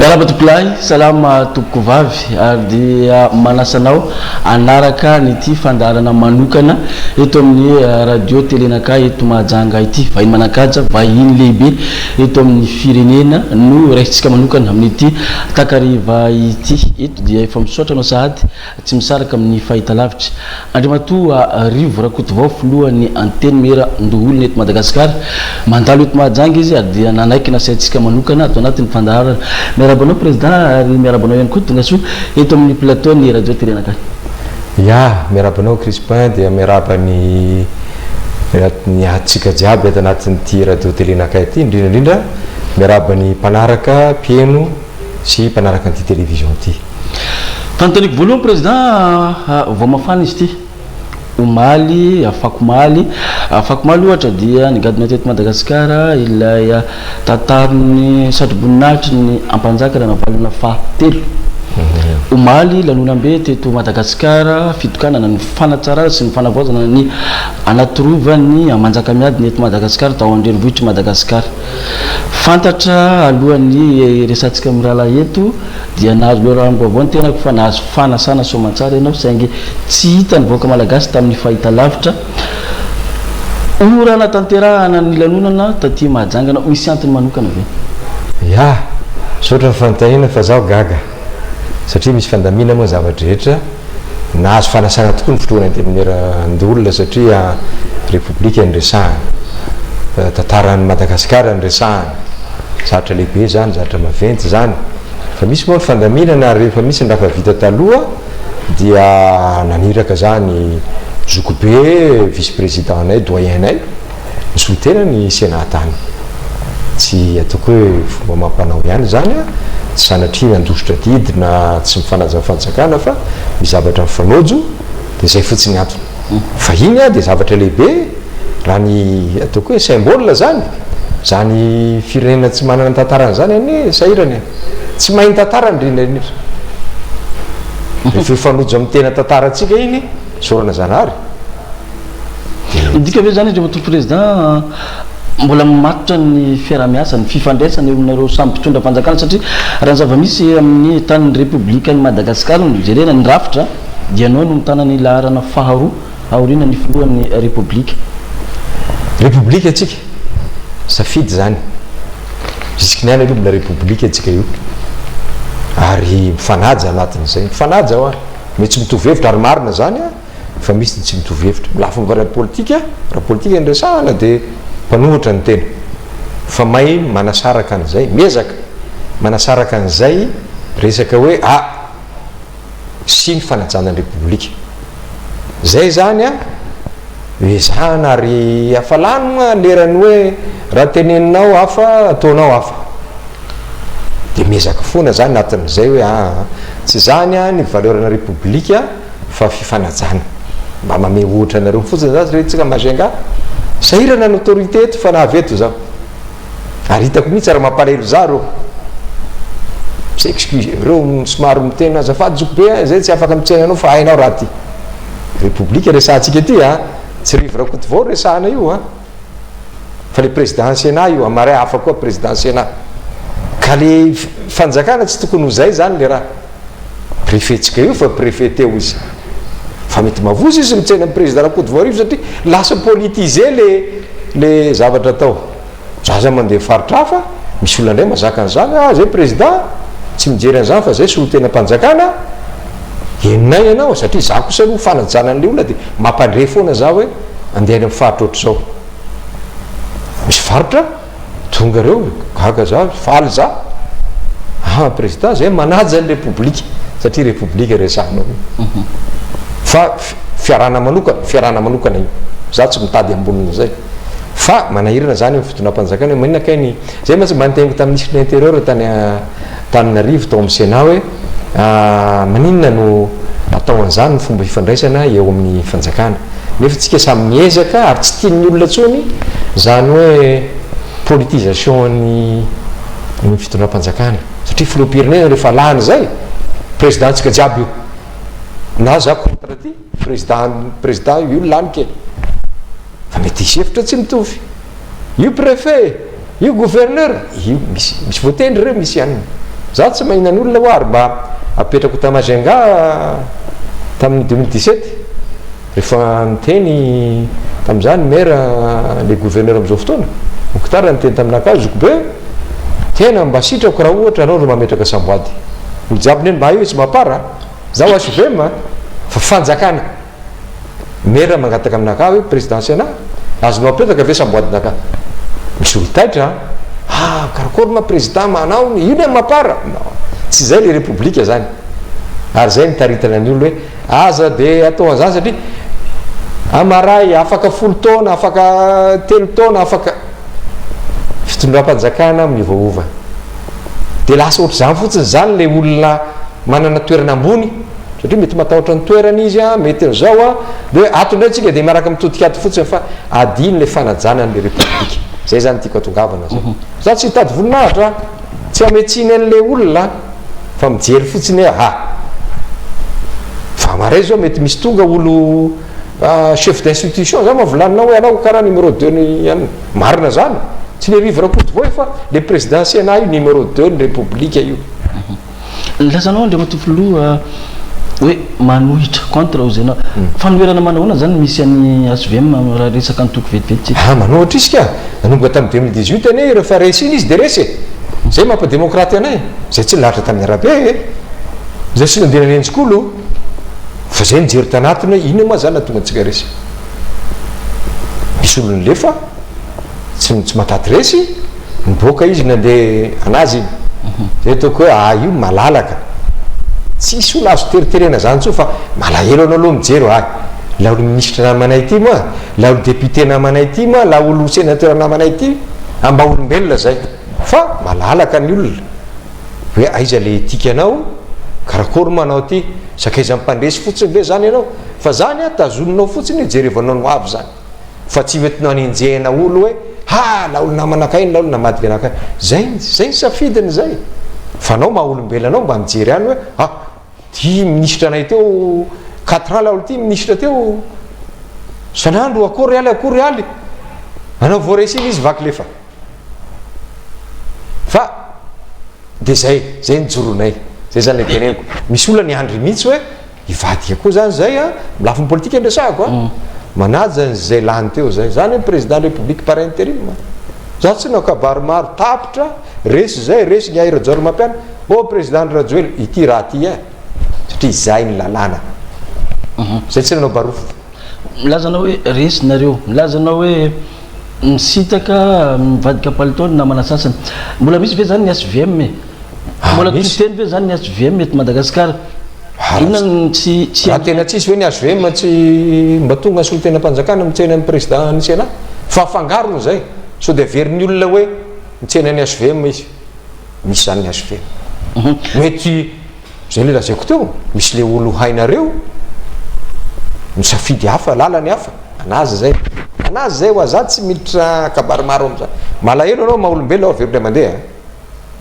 Miarahaba tompokolahy, salama tompokovavy ary dia manasa anao hanaraka an'ity fandaharana manokana eto amin'ny radio télé Naka eto Mahajanga ity. Vahiny manan-kaja, vahiny lehibe eto amin'ny firenena no raisintsika manokana amin'ity takariva ity. Eto dia efa misaotra anao sahady tsy misaraka amin'ny fahitalavitra. Andriamatoa Rivo Rakotovao, filohan'ny Antenimierandoholona eto Madagasikara. Mandalo eto Mahajanga izy ary dia nanaiky nasaintsika manokana ato anatin'ny fandaharana. Miarahaba anao Président ary miarahaba anao ihany koa tongasoa eto amin'ny plateau ny Radio Télé Anakay. Ya, miarahaba anao Crispin dia miarahaba ny ny antsika jiaby ato anatin'ity Radio Télé Anakay ity, indrindra indrindra miarahaba ny mpanaraka, mpihaino sy mpanaraka an'ity télévision ity. Fanontaniako voalohany Président, vao mafana izy ity, omaly, afakomaly, afakomaly ohatra dia nigadona teto Madagasikara ilay tantaron'ny satroboninahitry ny Ampanjaka Ranavalona faha telo. Omaly lanonam-be teto Madagasikara fitokanana ny fanatsarana sy ny fanavaozana ny anatirovan'ny Manjakamiadina eto Madagasikara tao an-drenivohitr'i Madagasikara. Fantatra alohan'ny hiresahantsika amin'ny rahalahy eto dia nahazo loharanom-baovao ny tenako fa nahazo fanasana soamantsara ianao saingy tsy hita ny vahoaka malagasy tamin'ny fahitalavitra. Ora hanatanterahana ny lanonana taty Mahajanga anao, misy antony manokana ve? Ya, misaotra ny fanontaniana fa zaho gaga satria misy fandamina moa ny zava-drehetra. Nahazo fanasana tokoa ny filohan'ny Antenimierandoholona satria Repoblika no resahana, tantaran'i Madagasikara no resahana. Zavatra lehibe izany, zavatra maventy izany. Fa misy moa ny fandaminana ary rehefa misy ny raha efa vita taloha dia naniraka izany zokibe vice président-nay, doyen-nay. Nisolo tena ny Sénat tany. Tsy ataoko hoe fomba amam-panao ihany izany an, tsy sanatria nandositra adidy na tsy mifanaja amin'ny fanjakana fa misy zavatra mifanojo dia izay fotsiny ny antony. Fa iny an dia zavatra lehibe raha ny ataoko hoe symbole izany, izany firenena tsy manana ny tantarany izany anie sahirana e! Tsy mahay ny tantarany indrindra indrindra. Rehefa hifanojo amin'ny tena tantarantsika iny, isaorana Zanahary. Midika ve izany Andriamatoa Président mbola matotra ny fiaraha-miasa, ny fifandraisana eo aminareo samy mpitondra fanjakana satria raha ny zava-misy amin'ny tanin'ny Repoblikan'i Madagasikara no jerena ny rafitra dia ianao no mitana ny laharana faharoa aoriana ny filohan'ny Repoblika. Repoblika antsika, safidy izany. Jusque ny any aloha mbola Repoblika antsika io ary mifanaja anatin'izay, mifanaja hoa, mety tsy mitovy hevitra ary marina izany an. fa misy ny tsy mitovy hevitra. Amin'ny lafiny ara-politika, raha politika no resahana dia mpanohitra ny tena fa mahay manasaraka an'izay, miezaka manasaraka an'izay resaka hoe a sy ny fanajana ny Repoblika. Izay izany an, ezahana ary hafa lany moa lerany hoe raha teneninao hafa, ataonao hafa. Dia miezaka foana izany anatin'izay hoe aa tsy izany an ny valeur-na Repoblika, fa fifanajana. Mba mamehy ohatra anareo fotsiny za satria tsika Majunga sahirana ny autorité eto fa na avy eto zaho ary hitako mihitsy ary mampalahelo za reo mi s'excuse reo somary miteny azafady zoky be a zay tsy afaka mitsena anao fa hainao raha ty République resahantsika ty a tsy Rivo Rakotovao resahana io a fa le président Sénat io amaray hafa koa président Sénat ka le fanjakana tsy tokony ho zay zany le raha Préfet-tsika io fa préfet teo izy. Fa mety mavozo izy mitsena ny président Rakotovoarivo satria lasa politisé le le zavatra atao. Za zany mandeha faritra hafa, misy olona indray mazaka an'izany, ah zay président tsy mijery an'izany fa zay solontenam-panjakana, henonay ianao satria za kosa aloha fanajana an'le olona dia mampandre foana za hoe andeha any amin'ny faritra ohatr'izao. Misy faritra Tonga reo, gaga za, faly za. Ah président zay manaja ny repoblika satria repoblika resahanao io. Fa fiarahana manokana, fiarahana manokana io. Za tsy mitady ambonin'izay. Fa manahirana zany eo fitondram-panjakana hoe maninona kay ny, zay mantsy mba niteniko tamin'ny ministre de l'intérieur tany Antananarivo tao amin'ny Sénat hoe maninona no atao an'izany ny fomba fifandraisana eo amin'ny fanjakana. Nefa tsika samy miezaka ary tsy tian'ny olona intsony izany hoe politisation ny ny fitondram-panjakana satria filoham-pirenena rehefa lany izay président tsika jiaby io na za contre ty président président io lany ke fa mety hisy hevitra tsy mitovy io préfet io gouverneur io misy misy voatendry ireo misy ihany. Za tsy mahina ny olona hoa ary mba apetrako ta Majunga tamin'ny 2017 rehefa niteny tamin'izany maire le gouverneur amin'izao fotoana Mokhtar niteny taminakahy zokibe tena mba sitrako raha ohatra anao no mametraka samboady olo jiaby neny mba io tsy mapara zaho HVM fa fanjakana Maire mangataka aminakahy hoe président Sénat, azonao apetraka ve samboadinakahy? Misy olo taitra an! Ah, karakory ma président manao io ny mapar? Non, tsy zay le république zany. Ary zay nitaritana ny olo hoe aza de atao an'zany satria amaray afaka 10 taona, afaka 3 taona, afaka fitondram-panjakana miovaova. De lasa ohatr'izany fotsiny zany le olona manana toerana ambony. Satria mety matahotra ny toerany izy an, mety an'izao an, dia hoe ato indray tsika dia miaraka mitodika ato fotsiny fa adino ilay fanajana an'ilay Repoblika. Izay izany tiako atongavana izay. Za tsy hitady voninahitra an, tsy hametsiana an'ilay olona fa mijery fotsiny hoe aha. Fa maray izao mety misy tonga olo chef d'institution zany volaninao hoe anao karaha numéro deux ny anona. Marina zany. Tsy le Rivo Rakotovao io fa le président Sénat io numéro deux ny Repoblika io. Nilazanao Andriamatoa Filoha hoe manohitra, contre hozy ianao. Fanoherana manahoana zany misy an'ny HVM raha resaka antoko vetivety tsika? Ah manohitra izy ka! Nanomboka tamin'ny 2018 anie rehefa resy iny izy dia resy e! Zay mampa demokraty anay, zay tsy nilahatra tamin'ny arabe e! Zay tsy nandeha nanenjika olo fa zay nijery tanatiny hoe inona moa zany nahatonga antsika resy? Misy olo nilefa. Tsy tsy mahataty resy, niboaka izy nandeha anazy iny. Zay ataoko hoe ah io malalaka. Tsisy olona azo teriterena zany intsony fa malahelo anao aloha mijery ah la olo minisitra namanay ity moa, la olo député namanay ity moa, la olo sénateur namanay ity, ah mba olombelona zay. Fa malalaka ny olona hoe aiza le éthique anao, karakory moa anao ity, sakaizan'ny mpandresy fotsiny ve zany ianao? Fa zany ah tazoninao fotsiny hijerevanao ny ho avy zany. Fa tsy hoentina hanenjehina olo hoe ha laolo namana kay iny laolo namadika anah kay. Zay zay ny safidiny zay. Fa anao maha olombelona anao mba mijery ihany hoe ha ty minisitra anay teo quatre ans laolo ty minisitra teo isan'andro akory aly akory aly anao vao resy iny izy vaky lefa. Fa de zay zay ny joronay. Zay zany le teneniko. Misy olona niandry mihitsy hoe Hivadika koa zany zay a, lafiny politika no resahako a, manaja an'izay lany teo zay, zany hoe président république par interim, za tsy nanao kabary maro, tapitra, resy zay, resy ingahy Rajaonarimampianina, oh président Andry Rajoelina, ity raha ty ein, satria izay ny lalàna, zay tsy nanao barofo. Milaza anao hoe resy nareo, milaza anao hoe misintaka mivadika palitao ny namana sasany, mbola misy ve zany ny HVM e? Mbola misy. Teny ve zany ny HVM eto Madagasikara? Inona no tsy tsy Raha tena tsisy ve ny HVM tsy mba tonga ny solontenam-panjakana mitsena ny président ny Sénat? Fa afangarony izay, sao dia averin'ny olona hoe mitsena ny HVM izy. Misy izany ny HVM. Mety izay ilay lazaiko teo, misy le olo hainareo misafidy hafa, lalany hafa, anazy izay. Anazy izay ho aza tsy miditra kabary maro amin'izany. Malahelo anao maha olombelona aho averiko indray mandeha.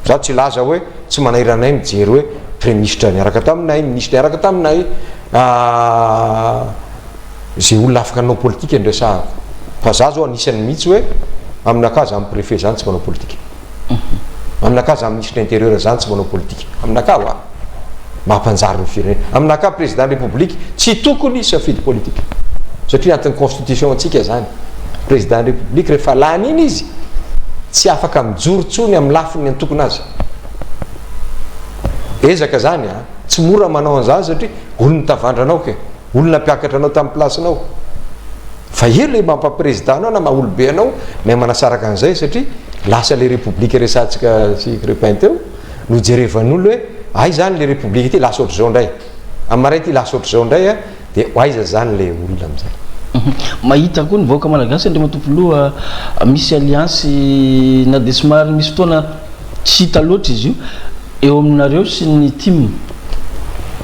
Za tsy hilaza hoe tsy manahirana anay mijery hoe praiministra niaraka taminay, ministra niaraka taminay, ze olona afaka nanao politika no resahako. Fa za zao anisany mihitsy hoe aminakahy za préfet zany tsy manao politika. Aminakahy za ministre intérieur zany tsy manao politika. Aminakahy hoa. Mampanjary ny firenena. Aminakahy président république tsy tokony hisafidy politika. Satria anatin'ny constitution antsika zany. Président république rehefa lany iny izy tsy afaka mijoro tsony amin'ny lafiny antokona azy. Ezaka zany a, tsy mora manao an'izany satria olona nitavandra anao ke, olona nampiakatra anao tamin'ny place-nao. Fa eo le mampa président anao na maha olobe anao mahay manasaraka an'izay satria lasa le république resahantsika sy Crepin teo no jerevan'olo hoe aiza zany le république ity lasa ohatr'izao indray, amin'ny maray ity lasa ohatr'izao indray a. Dia ho aiza izany ilay olona amin'izay? Mahita koa ny vahoaka malagasy Andriamatoa Filoha misy alliance na dia somary misy fotoana tsy hita loatra izy io eo aminareo sy ny tim.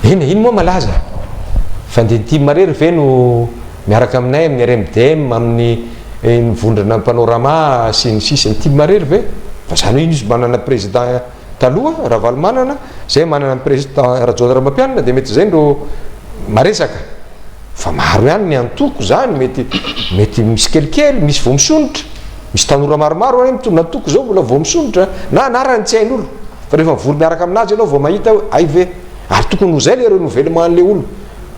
Eny e, iny moa malaza fa dia ny tim irery ve no miaraka aminay amin'ny RMDM, amin'ny ny vondrona panorama sy ny sisa, ny tim irery ve? Fa izany hoe iny izy manana président Taloha Ravalomanana zay manana ny président Rajaonarimampianina dia mety zay no maresaka fa maro ihany ny antoko zany mety mety misy kelikely misy vao misondrotra misy tanora maromaro any mitondra antoko zao mbola vao misondrotra na anarany tsy hain'olo. Fa rehefa mivory miaraka aminazy ianao vao mahita hoe hay ve. Ary tokony ho izay ilay renouvellement an'ilay olona.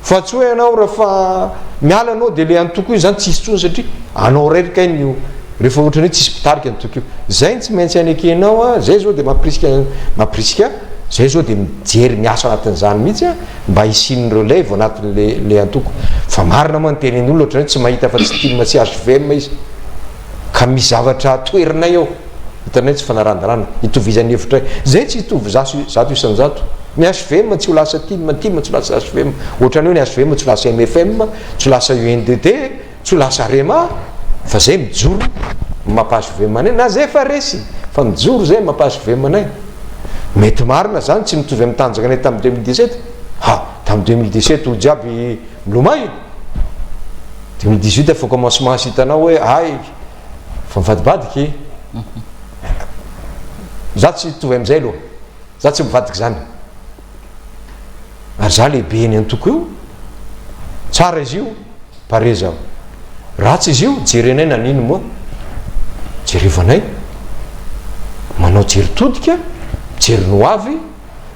Fa tsy hoe ianao rehefa miala ianao dia ilay antoko iny izany tsisy intsony satria anao irery kay no rehefa ohatran'ny hoe tsisy mpitarika ny antoko io. Izay no tsy maintsy anekenao an, izay izao dia mampirisika mampirisika, izay izao dia mijery miasa anatin'izany mihitsy an, mba hisian'ny relève anatin'ilay ilay antoko. Fa marina moa ny tenenin'olona ohatran'ny hoe tsy mahita afa-tsy tim sy hvm izy. Ka misy zavatra toherinay ao. Hitanay tsy fanarahan-dalàna, itovizan'ny hevitray. Izay tsy hitovy 100%. Ny hvm tsy ho lasa tim, tim tsy ho lasa hvm. Ohatran'ny hoe ny hvm tsy ho lasa mfm, tsy ho lasa UNDD, tsy ho lasa arema, fa zay mijoro mampa hvm anay, na zay efa resy, fa mijoro zay mampa hvm anay. Mety marina zany tsy mitovy amin'ny tanjaka anay tamin'ny 2017. Ha, tamin'ny 2017 olo jiaby milomay. 2018 efa commencement sy hitanao hoe hay, Fa mivadibadika e! Za tsy hitovy amin'izay aloha. Za tsy mivadika izany. Ary za lehiben'ny antoko io. Tsara izy io, pare zaho. Ratsy izy io, jerenay nanino moa. Jerevanay. Manao jery todika, mijery ny ho avy.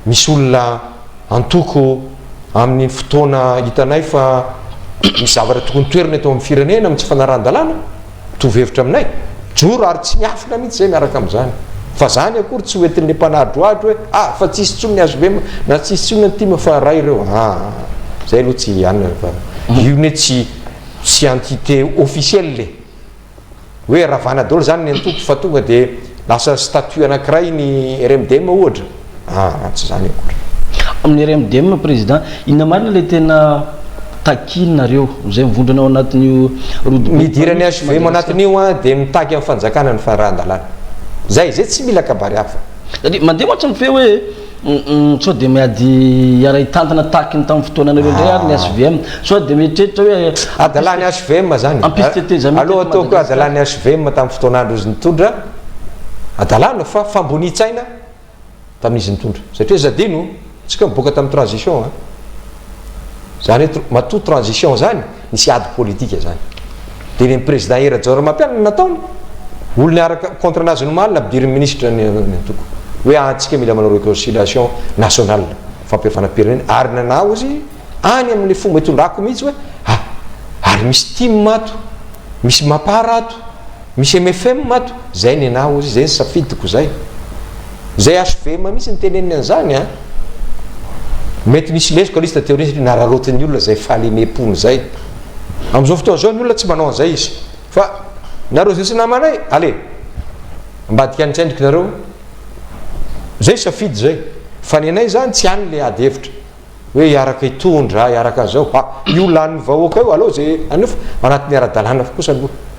Misy olona antoko amin'ny fotoana hitanay fa misy zavatra tokony toerina eto amin'ny firenena amin'ny tsy fanarahan-dalàna, mitovy hevitra aminay. Mijoro ary tsy miafina mihitsy izay miaraka amin'izany. Fa izany akory tsy ho entin'ilay mpanadrohadro hoe ah fa tsisy intsony ny hvm na tsisy intsony ny tim fa ray ireo. Ah, izay aloha tsy anona fa io ne tsy tsy entité officielle e. Hoe ravana daholo zany ny antoko fa tonga de lasa statut anakiray ny RMDM ohatra? Ah tsy zany akory. Amin'ny RMDM président, inona marina ilay tena takianareo izay mivondrona ao anatin'io rodobe? Ny idiran'ny HVM anatin'io an dia mitaky amin'ny fanjakana ny fanarahan-dalàna. Zay, zay tsy mila kabary hafa. Satria mandeha mantsy ny feo hoe Sao dia miady hiara-hitantana tahaky ny tamin'ny fotoananareo indray ary ny HVM? Sao dia mieritreritra hoe Adalan'ny HVM zany. Hampisy tetezamita Aleo eto ataoko hoe Madagasikara. adalan'ny HVM tamin'ny fotoan'andro izy nitondra, adalana fa fambonian-tsaina tamin'izy nitondra. Satria aza adino, tsika miboaka tamin'ny transition an. Zany hoe matoa transition zany, nisy ady politika zany. Dia ny président Hery Rajaonarimampianina no nataony, olona niaraka contre anazy omaly nampidirin'ny ministre ny antoko. Hoe antsika mila manao réconciliation nationale, fampihavanam-pirenena, ary nanao izy any amin'ny fomba itondrako mihitsy hoe ah, ary misy tim ato, misy mapar ato, Misy mfm ato, zay nenah ozy, zay ny safidiko zay. Zay hvm mihitsy no teneniny an'izany an! Mety nisy lesoka aloha izy taty aoriana satria nararaotin'ny olona zay fahalemem-pony zay. Amin'izao fotoana izao ny olona tsy manao an'izay izy. Fa nareo zay tsy namanay, allez! Ambadika any tsendriky nareo. Zay safidy zay. Fa nenay zany tsy any le ady hevitra. Hoe hiaraka hitondra, hiaraka an'izao, ha, io lanin'ny vahoaka io, aleo izay anio fa anatin'ny ara-dalàna kosa aloha.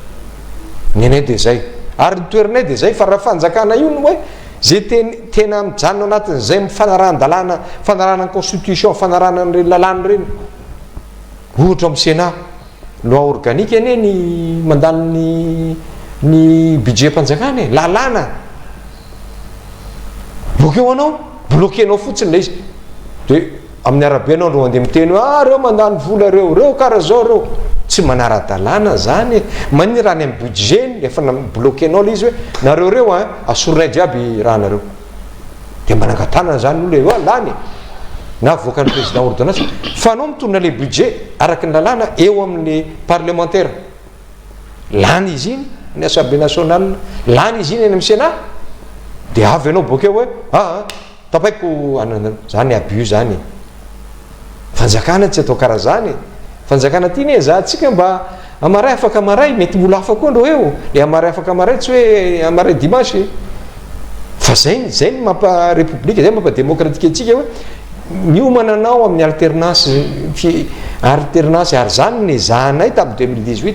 Ny anay dia izay. Ary ny toeranay dia izay, fa raha fanjakana io no hoe izay teny tena mijanona anatin'izay fanarahan-dalàna, fanarahana ny constitution, fanarahana an'ireny lalàna ireny. Ohatra amin'ny Sénat, loi organique anie ny mandany ny ny budget-mpanjakana e, lalàna. Bloqueo anao, bloquer-nao fotsiny ilay izy. Dia amin'ny arabe anao no andeha miteny hoe ah reo mandany vola reo, reo karaha zao reo. Tsy manara-dalàna zany e. Maninona raha any amin'ny budget-ny efa bloquer-nao ilay izy hoe nareo reo an, asorinay jiaby raha nareo. Dia manangan-tanana zany ny olona hoe ah lany e. Na avoakan'ny président ordonnance. Fa anao mitondra ilay budget araka ny lalàna eo amin'ny parlemantera. Lany izy iny any Assemblée nationale, lany izy iny any amin'ny Sénat, dia avy ianao bokeo hoe aa tapaiko anana, zany abus zany e. Fanjakana tsy atao karaha zany e. Fanjakana ty anie ezahantsika mba amaray afaka amaray, mety mbola hafa koa ndreo eo, le amaray afaka amaray tsy hoe amaray dimanche e. Fa zay, zay ny mampa république, zay mampa démocratique antsika hoe Miomana anao amin'ny alternance fi alternance ary zany no nezahanay tamin'ny 2018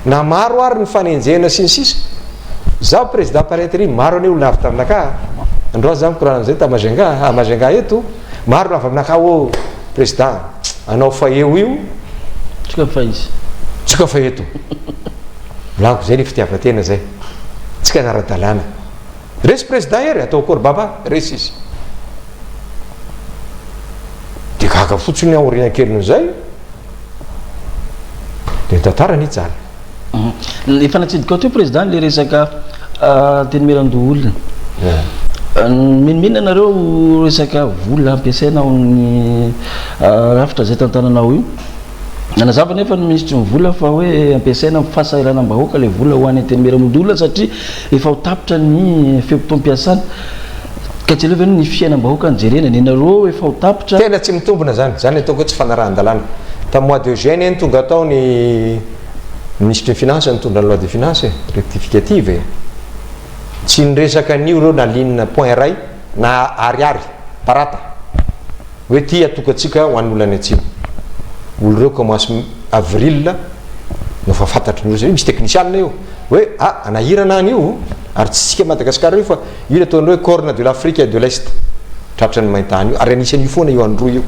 na maro ary ny fanenjehana sy ny sisa Zaho président par intérim maro anie olona avy taminakahy a! Androany za mikorana amin'izay ta Majunga a Majunga eto maro ny avy aminakahy ô président anao fa eo io Tsika fa izy. Tsika fa eto. Volaniko zay le fitiavan-tena zay. Tsika anara-dalàna. Resy président Hery, atao akory baba, resy izy. Dia gaga fotsiny aoriana kelin'izay, dia ny tantara nijaly. Efa natsidikao teo président le resaka Antenimierandoholona. Minominona ianareo resaka vola ampiasaina ao amin'ny rafitra izay tantananao io. Nanazava anefa ny minisitry ny vola fa hoe ampiasaina amin'ny fahasahiranam-bahoaka ilay vola ho an'ny Antenimieramodolona satria efa ho tapitra ny fe-potoam-piasana. Ka tsy aleo ve ny fiainam-bahoaka no jerena? Nenareo efa ho tapitra. Tena tsy mitombina zany, zany ataoko hoe tsy fanarahan-dalàna. Tamin'ny mois de juin anie no tonga tao ny minisitry ny finance nitondra ny loi de finance e, rectificative e. Tsy niresaka an'io ireo na ligne point iray na ariary, parata, hoe ty atokantsika ho an'ny olona any atsimo. Olo ireo commence avril no efa fantatry ny olona satria misy teknisianina eo hoe ah anahirana any io ary tsy tsika Madagascar io fa io le ataon'ireo hoe corne de l'Afrique de l'Est tratran'ny maintany io ary anisan'io foana io Androy io.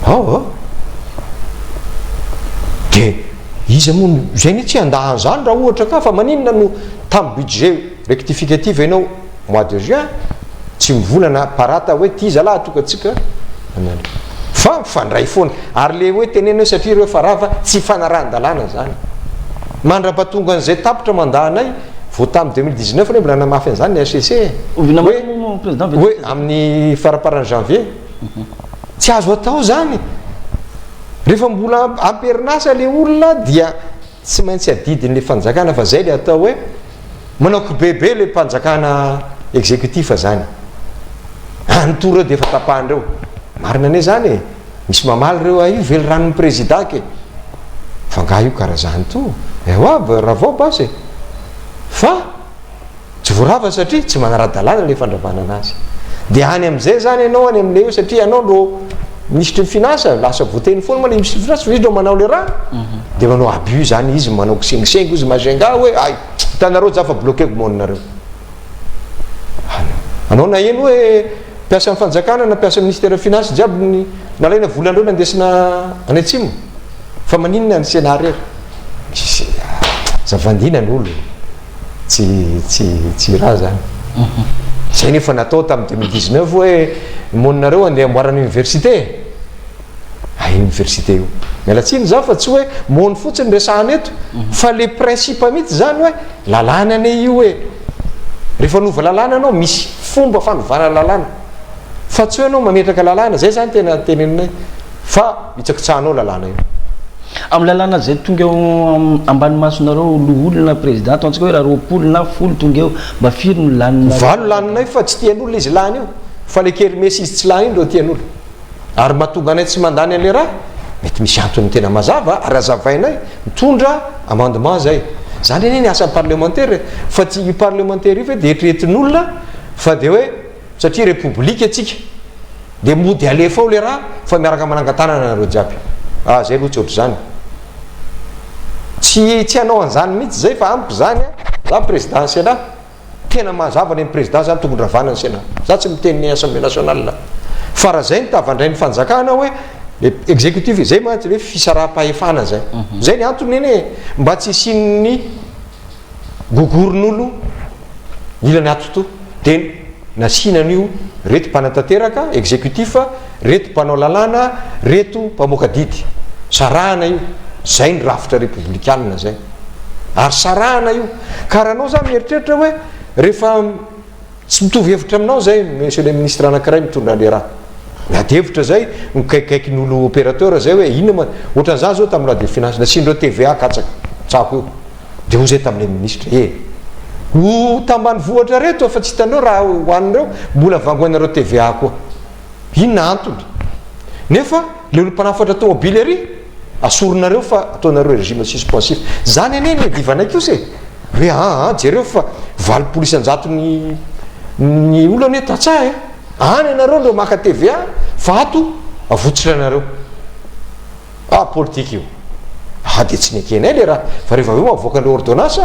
Ao a! Dia iza moa no, izay anie tsy handaha an'izany raha ohatra ka, fa maninona no tamin'ny budget rectificatif ianao mois de juin tsy mivolana parata hoe ty zalahy atokantsika fa mifandray foana ary le hoe teneno hoe satria ireo efa rava tsy fanarahan-dalàna zany mandra-pahatonga an'izay tapitra mandat anay vao tamin'ny 2019 anie mbola nanamafy an'izany ny HCC e hoe hoe amin'ny faramparan'ny janvier tsy azo atao zany Rehefa mbola am-perinasa le olona dia tsy maintsy adidin'le fanjakana fa zay le atao hoe manao kobebe le mpanjakana executif zany. Any toa reo dia efa tapahan'ireo. Marina anie zany e! Misy mamaly reo ah io veliranon'ny prezida ke! Fa nga io karaha zany toa? Ewa ravao basy e! Fa. Tsy voarava satria tsy manara-dalàna ilay fandravana anazy. Dia any amin'izay izany ianao any amin'ilay eo satria ianao no minisitry ny finance, lasa voateny foana moa ilay minisitry ny finance fa izy no manao ilay raha. Dia manao abus izany izy, manao kisengisengy izy Majunga hoe ay, hitanareo za fa bloquer-ko monina-nareo. Anao naheno hoe mpiasan'ny fanjakana na mpiasan'ny ministère finance jiaby ny nalaina volan-dreo nandesina any atsimo? Fa maninona ny Sénat rery? Zavandina ny olo. Tsy tsy tsy raha zany. Zay nefa natao tamin'ny 2019 hoe moninareo andeha amboarana université. Ay université io. Miala tsiny za fa tsy hoe mony fotsiny resahana eto fa le principe mihitsy zany hoe lalàna anie io e. Rehefa hanova lalàna anao misy fomba fanovana lalàna. Fa tsy hoe anao mametraka lalàna, zay zany tena teneninay. Fa hitsakitsahanao lalàna io. Amin'ny lalàna izay tonga eo ambany masonareo loholona président ataontsika hoe raha 20 na folo tonga eo mba firy no laninareo? Valo laninay fa tsy tian'olona izy lany io fa le kermesse izy tsy lany iny reo tian'olona ary mahatonga anay tsy mandany an'le raha mety misy antony tena mazava ary azavainay mitondra amendement zay zany anie ny asan'ny parlemantera e fa tsy io parlemantera io ve de eritreretin'olona fa de hoe satria repoblika tsika Dia mody alefa ao le raha fa miaraka manangan-tanana nareo jiaby. Ah zay aloha tsy ohatr'izany. Tsy tsy hanao an'izany mihitsy zay fa amiko zany a, za président ny Sénat, tena mazava ny président zany tokony ravana ny Sénat. Za tsy miteny ny Assemblée nationale. Fa raha zay no tavandrain'ny fanjakana hoe le exécutif zay mantsy le fisaraham-pahefana zay. Zay ny antony anie e, mba tsy hisian'ny gogoron'olo ilany atoto dia nasiana an'io reto mpanatanteraka, executif, reto mpanao lalàna, reto mpamoaka didy. Sarahana io. Zay ny rafitra repoblikanina zay. Ary sarahana io. Ka raha anao zany mieritreritra hoe rehefa tsy mitovy hevitra aminao zay monsieur le ministre anankiray mitondra le raha. Miady hevitra zay, mikaikikaiky ny olo opérateur zay hoe inona ma, ohatran'izany zao tamin'ny loi de finance, nasian'ireo TVA katsaka, tsako io. Dia hoy izay tamin'ilay minisitra, E! Ho tambanivohitra reto fa tsy hitanareo raha hohaninareo, mbola vangoinareo TVA koa. Inona antony? Nefa ilay olona mpanafatra tomobily ery, asorinareo fa ataonareo régime suspensif. Izany anie no iadivanay kosa e! Hoe aa, jereo fa 80 isan-jaton'ny ny olona anie tantsaha e! Any ianareo no maka TVA fa ato avotsitra anareo. Ah politika io. Ah dia tsy nekenay le raha. Fa rehefa avy eo avoaka le ordonnance,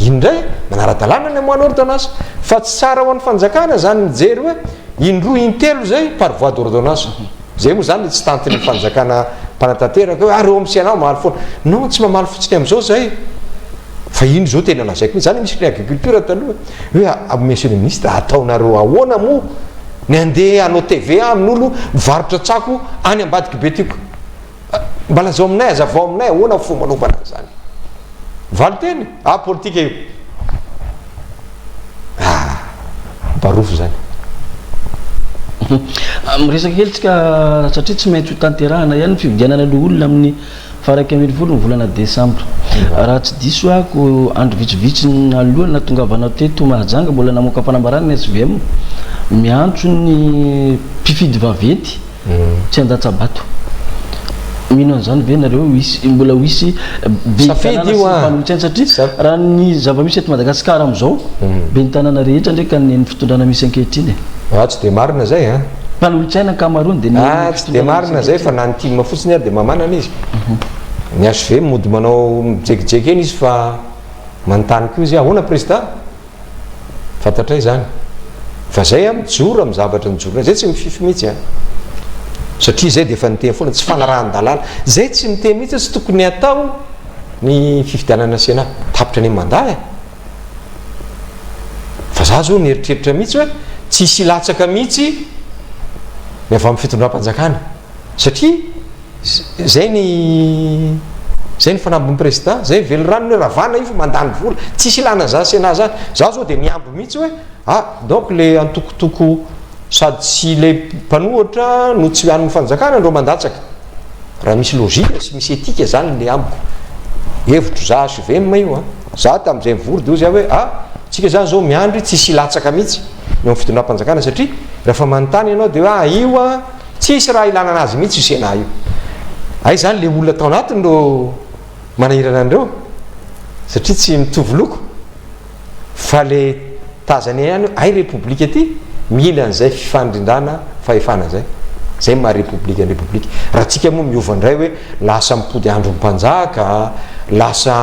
iny indray manara-dalàna ny amoahana ordonnance. Fa tsy tsara ho an'ny fanjakana zany mijery hoe indroa intelo zay par voie d'ordonnance. Zay moa zany le tsy tantin'ny fanjakana mpanatanteraka hoe ah reo amin'ny Sénat mamaly foana. Non, tsy mamaly fotsiny amin'izao zay. Fa ino zao tena lazaiko mihitsy, zany misy ny agriculture taloha hoe ah monsieur le ministre ataonareo ahoana moa ny andeha hanao TVA amin'olo mivarotra tsako any ambadiky Betioka. Mba lazao aminay, azavao aminay ahoana ny fomba anaovana an'izany. Valinteny, ah politika io. Ah. Porofo izany. Miresaka kely tsika satria tsy maintsy ho tanterahana ihany ny fifidianana loholona amin'ny faha 11 ny volana desambra. Raha tsy diso aho, andro vitsivitsy alohan'ny nahatongavanao teto Mahajanga, mbola namoaka fanambarana ny SVM miantso ny mpifidy vaventy Tsy handatsa-bato. Mino an'izany ve nareo hisy mbola ho hisy ben'ny tanàna sy ny mpanolotsaina satria raha ny zava-misy eto Madagasikara amin'izao ben'ny tanàna rehetra ndray ka ny fitondrana misy ankehitriny e. Ah tsy dia marina zay an. Mpanolotsaina ankamaroany dia ny Ah tsy dia marina zay fa na ny tim fotsiny ary dia mamanana izy. Ny HV mody manao mijekijeky eny izy fa manontany koa izy hoe ahoana président? Fantatray izany. Fa zay an, mijoro amin'ny zavatra nijoroanay. Zay tsy mifify mihitsy an. Satria zay dia efa niteny foana, tsy fanarahan-dalàna. Zay tsy miteny mihitsy hoe tsy tokony hatao ny fifidianana Sénat. Tapitra ny mandat e. Fa za zao nieritreritra mihitsy hoe tsy hisy hilatsaka mihitsy ny avy amin'ny fitondram-panjakana. Satria Zay ny zay ny fanambin'ny président, zay ny veliranony hoe ravana io fa mandany vola, tsisy ilana an'zany sénat zany, za zao de mihambo mihitsy hoe ah donc le antokotoko sady tsy le mpanohatra no tsy an'ny fanjakana ndreo mandatsaka, raha misy logique sy misy éthique zany le amiko, hevitro za HVM io an, za tam'zay nivory de hoy za hoe ah tsika zany zao miandry tsisy hilatsaka mihitsy ny ao fitondram-panjakana satria rehefa manontany ianao de hoe ah io an, Tsisy raha ilana anazy mihitsy io Sénat io. Aiza zany le olona tao anatiny no manahirana an'ireo? Satria tsy mitovy loko. Fa le tazana ihany hoe hay repoblika ty mila an'izay fifandrindrana fahefana zay. Zay maha repoblika ny repoblika. Raha tsika moa miova indray hoe lasa mipody andron'ny mpanjaka, lasa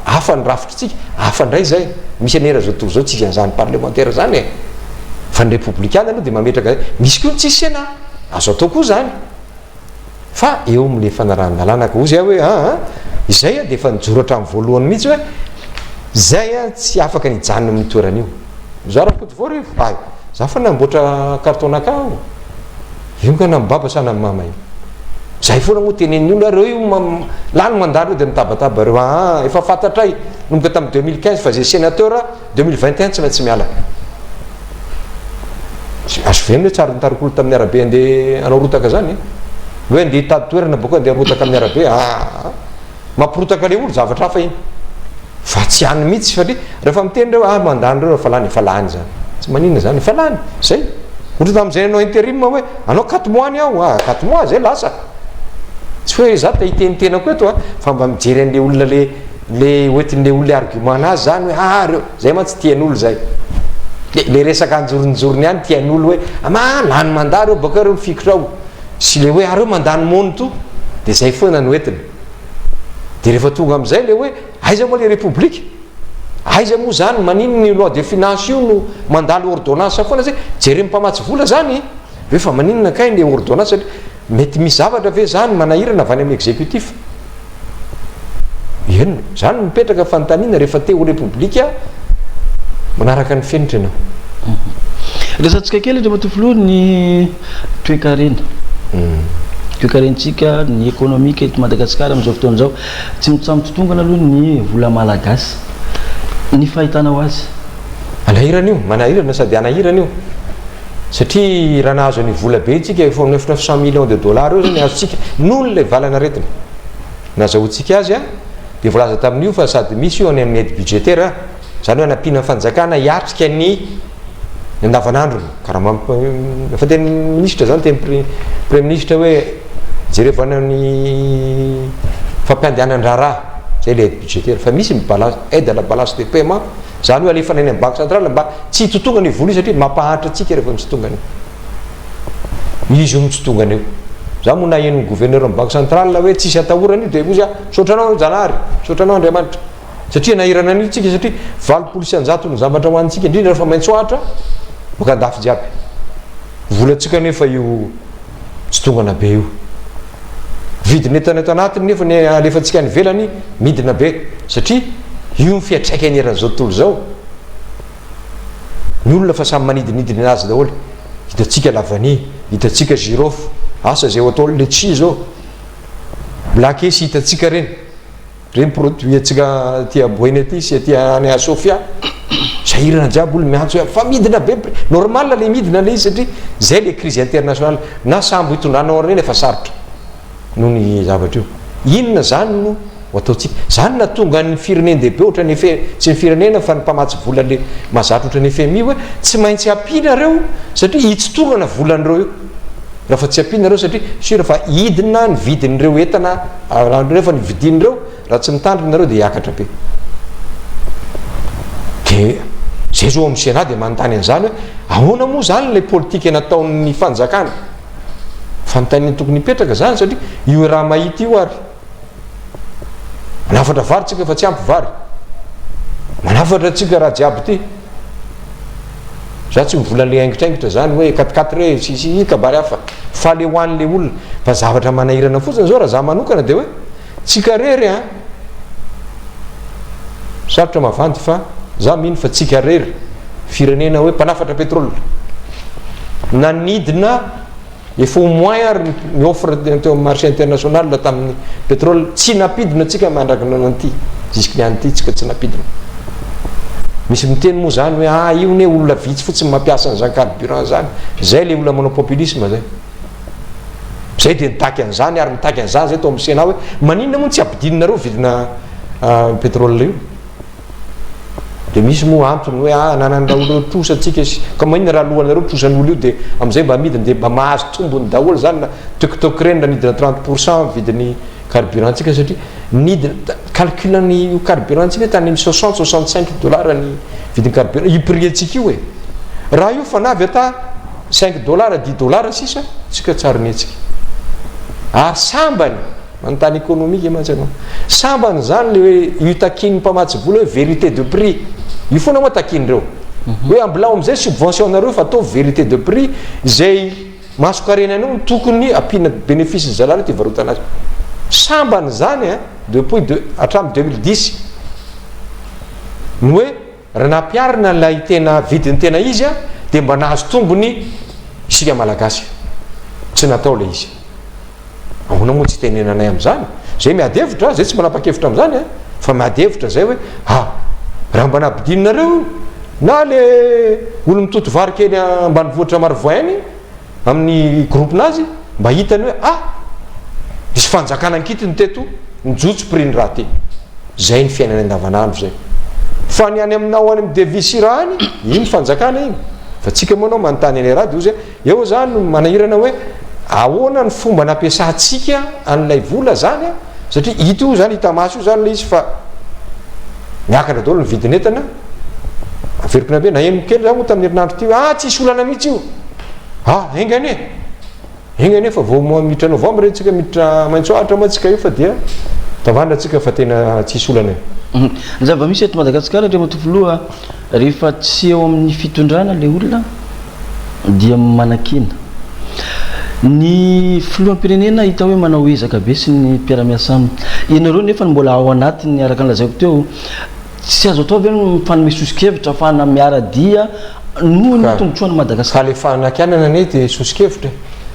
hafa ny rafitritsika, hafa indray zay. Misy anie raha zao tontolo zao tsisy an'izany parlemantera zany e. Fa ny repoblikana aloha dia mametraka zay. Misy koa ny tsisy sénat. Azo atao koa zany. Fa eo amin'ilay fanarahan-dalàna ka hozy aho hoe aa izay aho dia efa nijoro hatramin'ny voalohany mihitsy hoe zay aho tsy afaka ny hijanona amin'io toerana io. Za Rakotovoarivo, hay, za fa namboatra carton-nakahy aho. Io nga na baba sa na mama io. Zay foana moa tenenin'ny olona reo io lany mandat reo dia mitabataba reo aa efa fantatray nomboka tamin'ny 2015 fa zay sénateur 2021 tsy maintsy miala. HVM hoe tsary nitarik'olo tamin'ny arabe andeha hanao rotaka zany e. Hoe andeha hitady toerana boko andeha rotaka amin'ny arabe aa. Mampirotaka le olo zavatra hafa iny. Fa tsy any mihitsy satria rehefa miteny reo ah mandany reo efa lany efa lany zany. Tsy maninona zany efa lany. Zay. Ohatra tamin'izay nanao interim hoe anao quatre mois ny aho ah quatre mois zay lasa. Tsy hoe za te hiteny tenako eto a fa mba mijery an'le olona le le hoentin'le olona argument anazy zany hoe ah reo zay mantsy tian'olo zay. Le le resaka anjoronjorony ihany tian'olo hoe ama lany mandat reo bakeo reo mifikitra ao. Sy le hoe ah reo mandany mono to de zay foana no entiny. De rehefa tonga amizay le hoe aiza moa le repoblika? Aiza moa zany maninona io loi de finance io no mandalo ordonnance foana zay? Jeren'ny mpamatsy vola zany hoe fa maninona kay le ordonnance satria mety misy zavatra ve zany manahirana avy any amin'ny executif? Eny, zany mipetraka fanontaniana rehefa te ho repoblika manaraka ny fenitra ianao. Resahantsika kely Andriamatoa Filoha ny toekarena. Toekarentsika, ny ekonomika eto Madagasikara amin'izao fotoana izao. Tsy mitsaha-mitotongana aloha ny vola malagasy. Ny fahitanao azy? Manahirana io, manahirana sady hanahirana io. Satria raha nahazo an'io vola be io tsika, efa ho neuf cent millions de dollars eo zany azontsika noho ilay valan'aretina. Nazahoantsika azy dia voalaza tamin'io fa sady misy io any amin'ny aide budgétaire, izany hoe hanampiana ny fanjakana hiatrika ny andavanandrony. Karaha efa teny minisitra zany, teny praiminisitra hoe jerevana ny fampiandehanan-draharaha, zay ilay aide budgétaire. Fa misy ny balance, aide à la balance de paiement, izany hoe alefana any amin'ny banque centrale mba tsy hitotongana io vola io satria mampahantra antsika rehefa mitsitongana io. Izy io mitsitongana io. Za moa naheno ny gouverneur ny banque centrale hoe tsisy atahorana io dia hozy aho, misaotra anao Zanahary, misaotra anao Andriamanitra. Satria nahirana an'io tsika satria 180 ny zavatra hohanintsika indrindra rehefa maitso ahitra boka andafy jiaby. Volantsika nefa io tsitongana be io. Vidin'entana eto anatiny nefa ny alefantsika any ivelany midina be satria io ny fiantraikany eran'izao tontolo izao. Ny olona fa samy manidinidina azy daholo. Hitantsika la vanille, hitantsika girofle, asa izay ho atao letchi zao. Black sy hitantsika ireny. Ireny produit antsika aty Boeny aty sy aty any Sofia. Sahirana jiaby olo miantso hoe fa midina be prix. Normal le midina le izy satria zay le crise internationale. Na sambo hitondranao an'ireny efa sarotra noho ny zavatra io. Inona zany no ho ataontsika? Zany nahatonga ny firenen-dehibe ohatran'ny F, tsy ny firenena fa ny mpamatsy vola le mahazatra ohatran'ny FMI hoe tsy maintsy ampianareo satria hitsitorana volan'ireo io. Raha fa tsy ampianareo satria sûr fa hidina ny vidin'ireo entana rehefa ny vidin'ireo Raha tsy mitandrina nareo dia hiakatra be. Dia zay zao amin'ny Sénat dia manontany an'izany hoe ahoana moa zany ilay politika nataon'ny fanjakana? Fanontaniana tokony hipetraka zany satria io raha mahita io ary manafatra vary tsika fa tsy ampy vary. Manafatra tsika raha jiaby ty. Za tsy mivola le aingitraingitra zany hoe quatre quatre sy sy kabary hafa fa le ho an'le olona. Fa zavatra manahirana fotsiny zao raha za manokana dia hoe Tsika rery an! Sarotra mavandy fa za mino fa tsika rery firenena hoe mpanafatra petrole. Nanidina efa au moins ary ny offre teo amin'ny marché international tamin'ny petrole tsy nampidina tsika mandraky an'ity jusque ny an'ity tsika tsy nampidina. Misy miteny moa zany hoe ah io ne olona vitsy fotsiny mampiasa an'izany carburant zany. Zay le olona manao populisme zay. Zay dia nitaky an'izany ary nitaky an'izany zay tao amin'ny Sénat hoe maninona moa no tsy ampidininareo vidina pétrole io? Dia misy moa antony hoe ah ananan'ny raolona trosa antsika sy ka maninona raha alohanareo trosan'olo io dia amin'izay mba amidiny dia mba mahazo tombony daholo zany na TikTok ireny raha nidina 30% vidin'ny carburant ntsika satria nidina calcul ny io carburant ntsika tany amin'ny 60 65 dollars ny vidin'ny carburant io prix antsika io e raha io fa navy ata Cinq dollars, dix dollars sisa tsika tsary nihetsika. Ary sambany, manontany économique mantsy ianao, sambany zany le hoe io takian'ny mpamatsy vola hoe vérité de prix, io foana moa takian'ireo. Hoe ambilao amizay subvention nareo fa ataovy vérité de prix, izay mason-karena anao no tokony ampiana bénéfice zalahy reo ty ivarotana azy. Sambany zany an, depuis de, hatramin'ny 2010, ny hoe Raha nampiharina ilay tena vidiny tena izy dia mba nahazo tombony isika Malagasy. Tsy natao ilay izy. Ahoana moa tsy itenenanay amin'izany? Zay miady hevitra, zay tsy manapa-kevitra amin'izany a, fa miady hevitra zay hoe ah, raha mba nampidininareo io, na le olo mitoto vary kely ambanivohitra Marovoay any, amin'ny groupe-nazy mba hitany hoe ah! Nisy fanjakana ankitiny teto nijotso prix ny raha ty. Zay ny fiainana andavanandro zay. Fa ny any aminao any amin'ny devise sy raha any, iny fanjakana iny. Fa tsika moa anao manontany an'ilay raha dia hozy hoe eo zany no manahirana hoe ahoana ny fomba nampiasantsika an'ilay vola zany an? Satria hita io zany, hita maso io zany ilay izy fa miakatra daholo ny vidin'entana. Averiko indray hoe naheno kely za moa tamin'ny herinandro ity hoe ah tsisy olana mihitsy io. Ah enga anie. Enga anie fa vao miditra novembre tsika miditra maitso ahitra moa tsika io fa dia tavandra tsika fa tena tsisy olana io. Ny zava-misy eto Madagasikara Andriamatoa Filoha rehefa tsy eo amin'ny fitondrana ilay olona dia manakiana. Ny filoham-pirenena hita hoe manao ezaka be sy ny mpiara-miasa aminy. Ianareo nefa mbola ao anatiny araka ny lazaiko teo Tsy azo atao ve ny mifanome soso-kevitra ahafahana miara-dia noho ny tombontsoan'i Madagasikara? Ka le fanakianana anie dia soso-kevitra e.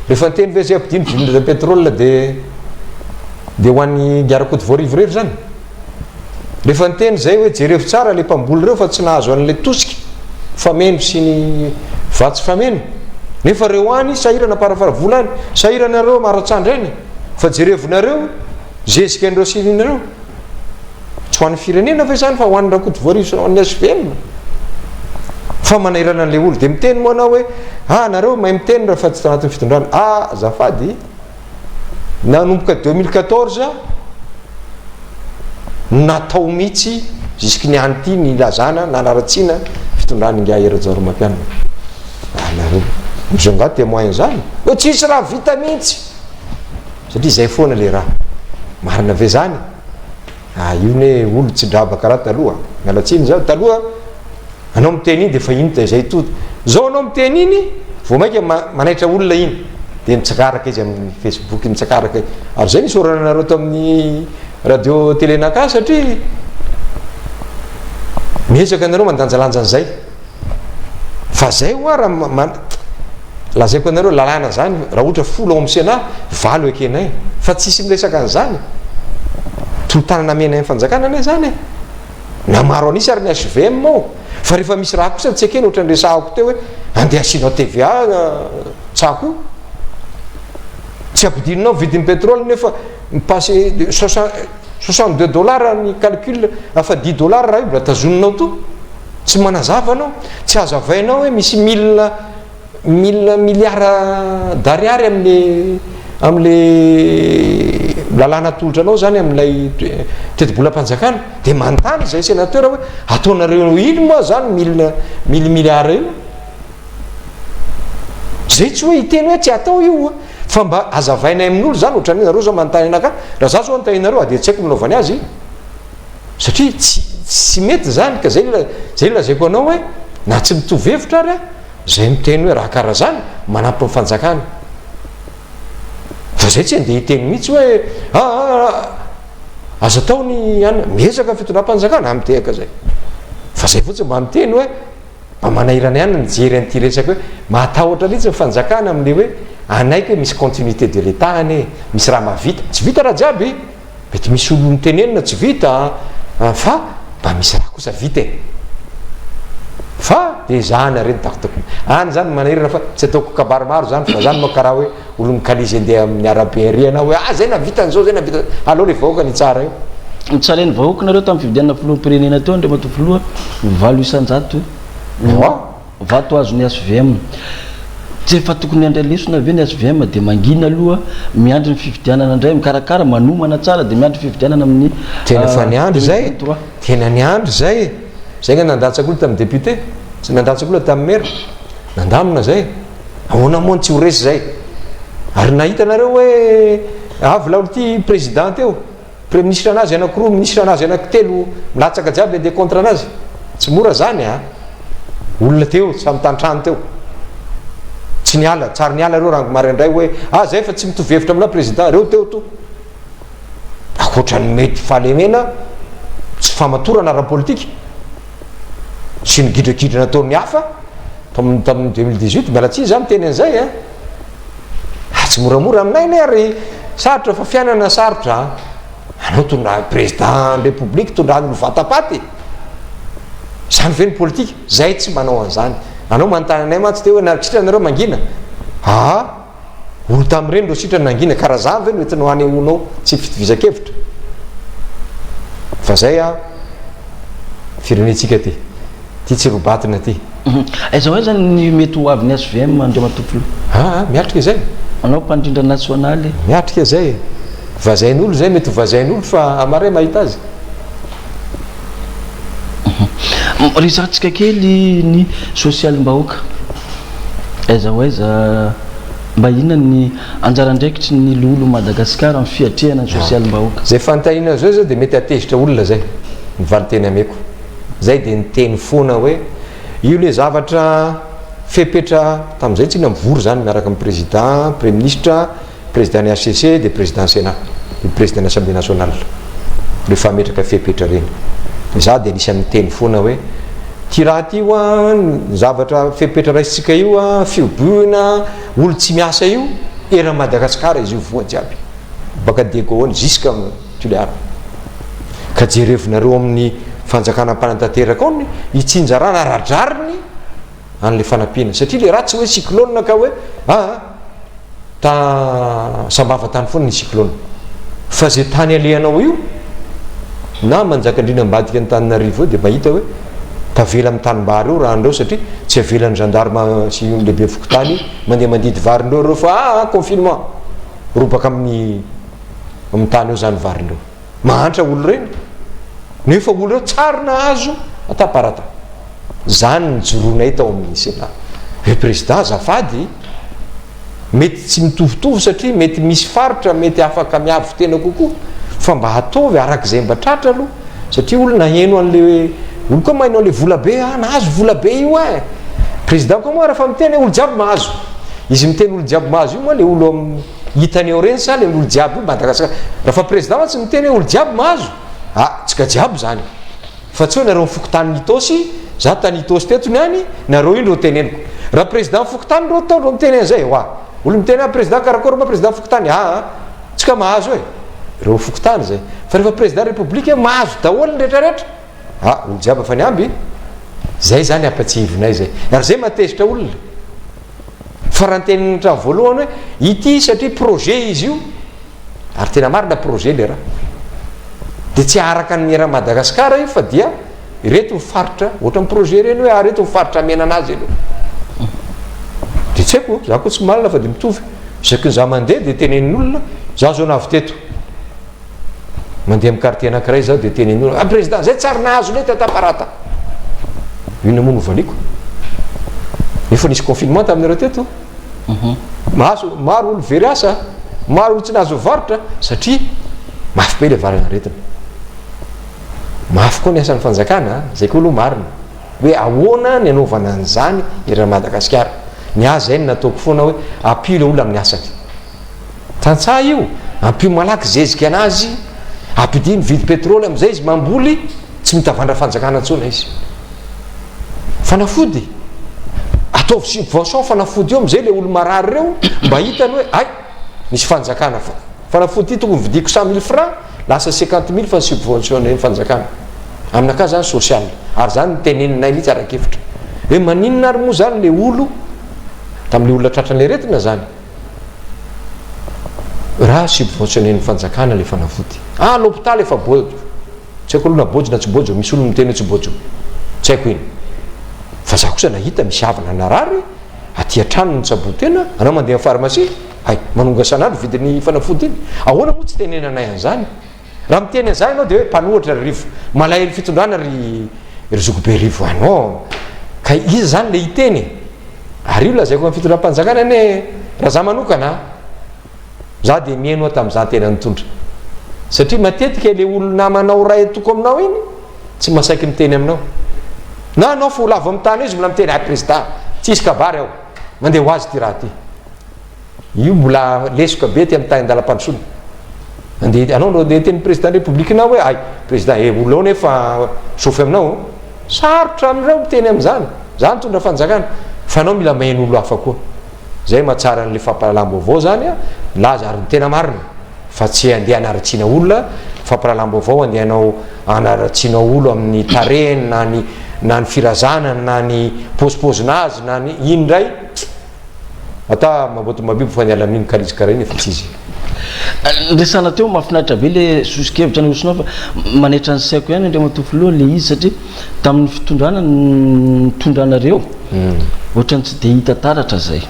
Rehefa niteny ve zay ampidino vidina pétrole dia dia ho an'i Ingahy Rakotovoarivo irery zany? Rehefa niteny zay hoe jerevo tsara le mpamboly reo fa tsy nahazo an'le tosika fameno sy ny vatsy fameno nefa reo any sahirana parafara vola any sahirana reo maratsandry any fa jerevonareo zezika an'ireo sy ireo. Tsy ho an'ny firenena ve izany fa ho an'i Rakotovoarivo sy ho an'ny HVM? Fa manairana an'ilay olona. Dia miteny moa anao hoe, ah nareo mahay miteny raha fa tsy tanatin'ny fitondrana. Ah azafady, nanomboka 2014 natao mihitsy jusque ny any ity ny nilazana nanaratsiana fitondran'ingahy Rajaonarimampianina. Ah nareo, misy angaha témoin izany? Hoe tsisy raha vita mihitsy. Satria izay foana ilay raha. Marina ve izany? Ah io ne olo tsy draba karaha taloha, miala tsiny zaho, taloha anao miteny iny de efa iny zay to, zao anao miteny iny vao maika manaitra olona iny de mitsakaraka izy amin'ny facebook mitsakaraka ary zay nisaorana anareo tamin'ny radio télé naka satria miezaka anareo mandanjalanja an'izay. Fa zay hoa raha man, lazaiko anareo lalàna zany raha ohatra folo ao amin'ny Sénat, valo ekenay. Fa tsisy miresaka an'izany. Tolo-tanana amenay amin'ny fanjakana anie zany e. Na maro an'isa ary ny HVM ao. Fa rehefa misy raha kosa tsy ekena ohatran'ny resahako teo hoe andeha asianao TVA tsako io. Tsy ampidirinao vidin'ny pétrole nefa mi-passer de 62 dollars ny calcul afa 10 dollars raha io mbola tazoninao to. Tsy manazava anao, tsy hazavainao hoe misy mille mille milliards d'ariary amle amle lalàna atolotra anao zany amin'ilay tetibolam-panjakana dia manontany izay sénateur hoe ataonareo ino moa zany mille mille milliards io? Zay tsy hoe hiteny hoe tsy atao io fa mba hazavainay amin'olo zany ohatran'ny hoe nareo zao manontany anakahy, raha za zao anontanianareo ah dia tsy haiko ny nanaovany azy. Satria tsy tsy mety zany ka zay zay lazaiko anao hoe na tsy mitovy hevitra ary aho zay miteny hoe raha karaha zany manampy ny fanjakana fa zay tsy andeha hiteny mihitsy hoe aa aza atao ny an miezaka ny fitondram-panjakana ah mitehaka zay fa zay fotsiny mba miteny hoe mba manahirana ihany ny mijery an'ity resaka hoe mahatahotra mihitsy ny fanjakana amin'le hoe anaiky hoe misy continuité de l'état anie misy raha mahavita tsy vita raha jiaby Mety misy olona tenenina tsy vita an, fa mba misy raha kosa vita e! Fa dia ezahana re ny takotako. Any zany manahirana fa tsy ataoko kabary maro zany fa zany manko karaha hoe olo mikalizy andeha amin'ny arabe ary ianao hoe ah zay nahavita an'izao zay nahavita, aleo le vahoaka ny hitsara eo. Nitsarain'ny vahoaka nareo tamin'ny fifidianana filoham-pirenena teo Andriamatoa Filoha, 8%. Ewa. Vato azon'ny HVM. Tsy efa tokony handray lesona ve ny HVM dia mangina aloha miandry ny fifidianana indray, mikarakara, manomana tsara dia miandry fifidianana amin'ny Tena efa niandry izay e! Tena niandry izay e! Zay nga nandatsaka olona tamin'ny député, tsy nandatsaka olona tamin'ny maire. Nandamina zay. Ahoana moa no tsy ho resy zay? Ary nahita nareo hoe avy laolo ty président teo. Premier-ministre anazy anakiroa, ministre anazy anakitelo milatsaka jiaby andeha contre anazy. Tsy mora zany a! Olona teo, samy tantrano teo. Tsy niala, tsary niala reo rango maraindray hoe ah zay fa tsy mitovy hevitra aminah président, reo teo to. Ankoatran'ny mety fahalemena sy famatorana ara-politika sy ny gidragidra nataon'ny hafa tamin'ny tamin'ny 2018, miala tsiny za miteny an'izay a! Ah tsy moramora aminay anie ary sarotra fa fiainana sarotra an! Anao tondra président ny république tondrany olo vatapaty e! Zany ve ny politika? Zay tsy manao an'izany. Anao manontany anay mantsy teo hoe na sitrana nareo mangina? Aa! Olo tamin'ireny reo sitrana nangina ka raha zany ve no entinao hanehoanao tsy fitovizan-kevitra? Fa zay an! Firenentsika ty. Ty tsy robatina ty. Aiza ho aiza ny mety ho avin'ny HVM Andriamatoa Filoha? Aa miatrika izay. Anao mpandrindra nasionaly. Miatrika izay. Vazain'olo izay mety ho vazain'olo fa amaray mahita azy. Resahantsika kely ny sosialim-bahoaka. Aiza ho aiza, mba inona ny anjara andraikitry ny loholon'i Madagasikara amin'ny fiatrehana ny sosialim-bahoaka? Izay fanontaniana izao izao dia mety hahatezitra olona izay ny valinteny ameko. Zay dia niteny foana hoe io le zavatra fepetra tamin'izay tsika mivory zany miaraka amin'ny président, premier ministre, président ny HCC dia président sénat, dia président ny assemblée nationale rehefa hametraka fepetra ireny. Dia za dia anisan'ny niteny foana hoe ty raha ty hoa ny zavatra fepetra raisintsika io a, fihobohina olo tsy miasa io eran'i Madagasikara izy io voa jiaby. Baka Diego any jusqu'à Tuléar. Ka jerevonareo amin'ny fanjakana mpanatanteraka ao ny hitsinjarana ara-drariny an'ilay fanampiana. Satria ilay raha tsy hoe cyclone ka hoe aa ta Sambava tany foana ny cyclone. Fa izay tany alehanao io na Manjakandriana ambadika Antananarivo eo dia mahita hoe tavela amin'ny tanimbary eo rano ireo satria tsy avelan'ny gendarme sy ny lehibe fokontany mandeha mandidy vary indreo ireo fa aa confinement. Robaka amin'ny amin'ny tany eo zany varin'ireo. Mahantra olo ireny. Nefa olo ireo tsary nahazo ataparata. Zany nijoroanay tao amin'ny Sénat. Ry président azafady, mety tsy mitovitovy satria mety misy faritra mety afaka miavo tena kokoa fa mba ataovy arak'izay mba tratra aloha satria olo naheno an'le hoe olo koa maheno an'le vola be ah nahazo vola be io eh. Président koa moa rehefa miteny hoe olo jiaby mahazo. Izy miteny olo jiaby mahazo io moa le olo am hitany eo reny sa le olo jiaby io Madagascar. Raha fa président mantsy miteny hoe olo jiaby mahazo, ah tsika jiaby zany. Fa tsy hoe nareo am fokotanin Itaosy, za tany Itaosy teto niany, nareo io ndreo teneniko. Raha président fokontany ndreo tao ndreo miteny anzay, oa. Olo miteny ah président karakory moa président fokontany, ah tsika mahazo e. Reo fokontany zay. Fa rehefa président république mahazo daholo ny retraretra. Ah olo jiaby efa niamby. Zay zany ampatsiahivinay zay. Ary zay mahatezitra olona. Fa raha nitenenina hatramin'ny voalohany hoe ity satria projet izy io, ary tena marina projet le raha. Dia tsy araka ny eran'i Madagasikara io fa dia ireto ny faritra, ohatran'ny projet ireny hoe ah ireto ny faritra hamena anazy aloha. Dia tsy haiko, za koa tsy malina fa dia mitovy. Isaky ny za mandeha dia tenenin'olona, za zao navy teto. Mandeha amin'ny quartier anankiray zaho dia tenenin'olona, ah président, zay tsary nahazo lety Antamparata. Inona moa no valiako? Efa nisy confinement taminareo teto. Mahazo, maro olo very asa, maro olo tsy nahazo varotra satria mafy be le valanaretina. Mafy koa ny asan'ny fanjakana, zay koa aloha marina. Hoe ahoana ny anaovana an'izany eran'i Madagasikara. Ny ahy zay no nataoko foana hoe ampio le olona amin'ny asany. Tantsaha io, ampio malaky zezika anazy, ampidino vidy petrole amizay izy mamboly, tsy mitavandra fanjakana intsony izy. Fanafody, ataovy subvention fanafody io amizay le olo marary reo mba hitany hoe hay misy fanjakana fa fanafody ty tokony vidiko 100000 francs lasa 50000 fa subventionné ny fanjakana. Aminakahy zany social ary zany teneninay mihitsy ara-kevitra hoe maninona ary moa zany le olo tamle olona tratran'ny aretina zany. Raha subventionner-n'ny fanjakana le fanafody. Ah l'hôpital efa bojo. Tsy haiko aloha na bojo na tsy bojo, misy olona miteny hoe tsy bojo. Tsy haiko iny. Fa za kosa nahita misy havana narary aty an-trano nitsaboa tena, anao mandeha amin'ny pharmacie, hay manonga isan'andro vidin'ny fanafody iny. Ahoana moa tsy tenenanay an'izany? Raha miteny an'izany ianao dia hoe mpanohitra ry Rivo, malahelo fitondrana ry ry zokibe Rivo ah non! Ka iza izany le hiteny e? Ary io lazaiko amin'ny fitondram-panjakana anie raha za manokana a! Za dia mihaino aho tamin'izaho tena nitondra. Satria matetika le olo namanao iray antoko aminao iny tsy masaiky miteny aminao. Na anao fa ho lavo amin'ny tany eo izy mbola miteny, ah président, tsisy kabary ao, mandeha ho azy ity raha ity. Io mbola lesoka be aty amin'ny tany andalam-pandrosoana. Andeha anao no andeha hiteny président république-nao hoe ay président eh olona ao nefa chauffe aminao. Sarotra amin'ireo miteny amin'izany. Za nitondra fanjakana. Fa anao mila maheno olo hafa koa. Zay mahatsara an'le fampahalalam-baovao zany a, milaza ary ny tena marina fa tsy andeha hanaratsiana olona, fampahalalam-baovao andeha hanao hanaratsianao olo amin'ny tarehiny na ny na ny firazanany na ny pôzipôzinazy na ny iny indray. Ata maboto mabibo fa niala amin'iny kalizy karaha iny efa tsy izy. Niresahana teo, mahafinaritra be le soso-kevitra narosonao fa manaitra ny saiko ihany Andriamatoa Filoha le izy satria tamin'ny fitondrana nitondranareo ohatran'ny tsy dia hita taratra zay.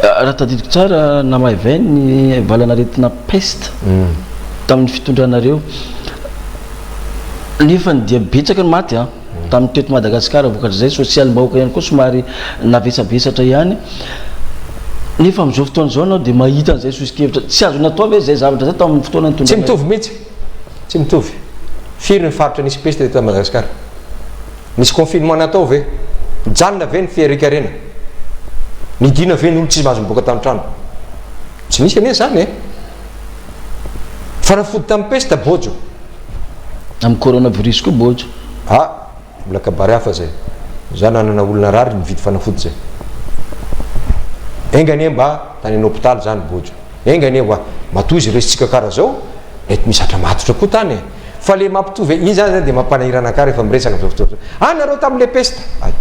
Raha tadidiko tsara namaivay ny valanaretina peste tamin'ny fitondranareo nefa ny dia betsaka ny maty an. Tamin'ny teto Madagasikara vokatr'izay sosialim-bahoaka ihany koa somary navesabesatra ihany. Nefa amin'izao fotoana izao ianao dia mahita an'izay soso-kevitra. Tsy azo natao ve izay zavatra izay tamin'ny fotoana Tsy nitondranareo? mitovy mihitsy. Tsy mitovy. Firy ny faritra nisy peste teto Madagasikara? Nisy confinement natao ve? Nijanona ve ny fiharikarena? Nidina ve ny olona tsy mahazo mivoaka tamin'ny trano? Tsy nisy anie izany e! Fanafody tamin'ny peste bojo. Amin'ny coronavirus koa bojo. Ah! Mbola kabary hafa zay. Za nanana olona narary nividy fanafody zay. Enga anie mba tany an hopitaly zany bojo. Enga anie hoa. Matoa izy resintsika kara zao, mety misy zatra matotra koa tany e. Fa le mampitovy iny zany zany de mampanahirana anah rehefa miresaka amzao fotoana zao. Ah nareo tamle peste. Ay.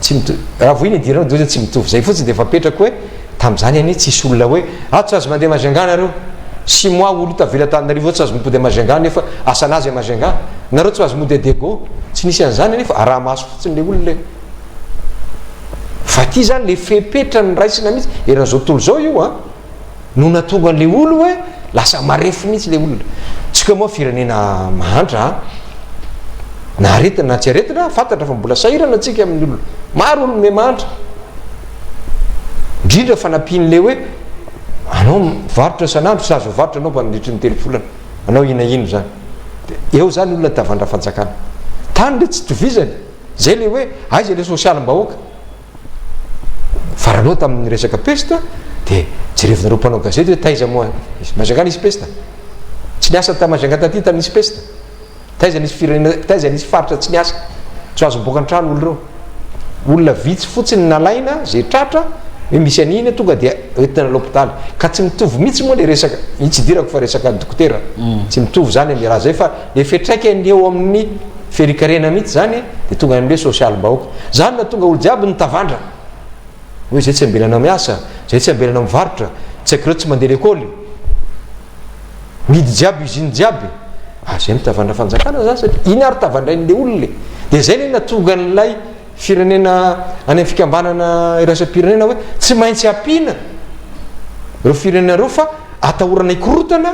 Tsy mitovy. Raha vao iny idiranao de ozy tsy mitovy. Zay fotsiny de efa apetrako hoe tamzany anie tsisy olona hoe ah tsy azo mandeha Majunga nareo. Six mois olo tavela Antananarivo ao tsy azo mipody à Majunga nefa asanazy à Majunga. Nareo tsy azo mody à Diego. Tsy nisy an'izany anefa, araha-maso fotsiny le olona e. Fa ty zany le fepetra noraisina mihitsy, eran'izao tontolo izao io an, no nahatonga an'le olo hoe lasa marefo mihitsy le olona. Tsika moa firenena mahantra an, na aretina na tsy aretina, fantatra fa mbola sahirana tsika amin'ny olona. Maro olo me mahantra. Indrindra fa nampian'le hoe anao mivarotra isan'andro, tsy azo mivarotra anao mandritry ny 3 volana. Anao ina ino zany. De eo zany olona tavandra fanjakana. Tany le tsy tovizany. Zay le hoe aiza le sosialim-bahoaka. Fa raha anao tamin'ny resaka peste de jerevinareo mpanao gazety hoe taiza moa Majunga nisy peste. Tsy niasa ta Majunga taty tamin'ny nisy peste. Taiza nisy firenena, taiza nisy faritra tsy niasa, tsy azo miboaka an-trano olo ireo. Olona vitsy fotsiny nalaina, zay tratra, hoe misy an'iny tonga dia entina l'hôpital. Ka tsy mitovy mihitsy moa le resaka, iny tsy idirako fa resaka dokotera. Tsy mitovy zany le raha zay fa le fiantraikany eo amin'ny. Ferikarena mihitsy zany de tonga any amle sosialim-bahoaka. Zany nahatonga olo jiaby nitavandra hoe zay tsy ambelana miasa, zay tsy ambelana mivarotra, tsy haiko reo tsy mandeha lekôly, mihidy jiaby usine jiaby. Ah zay mitavandra fanjakana zany satria iny ary tavandrain'le olona e. De zay ne nahatonga an'ilay firenena any amin'ny fikambanana iraisam-pirenena hoe tsy maintsy ampiana ireo firenena ireo fa atahorana hikorotana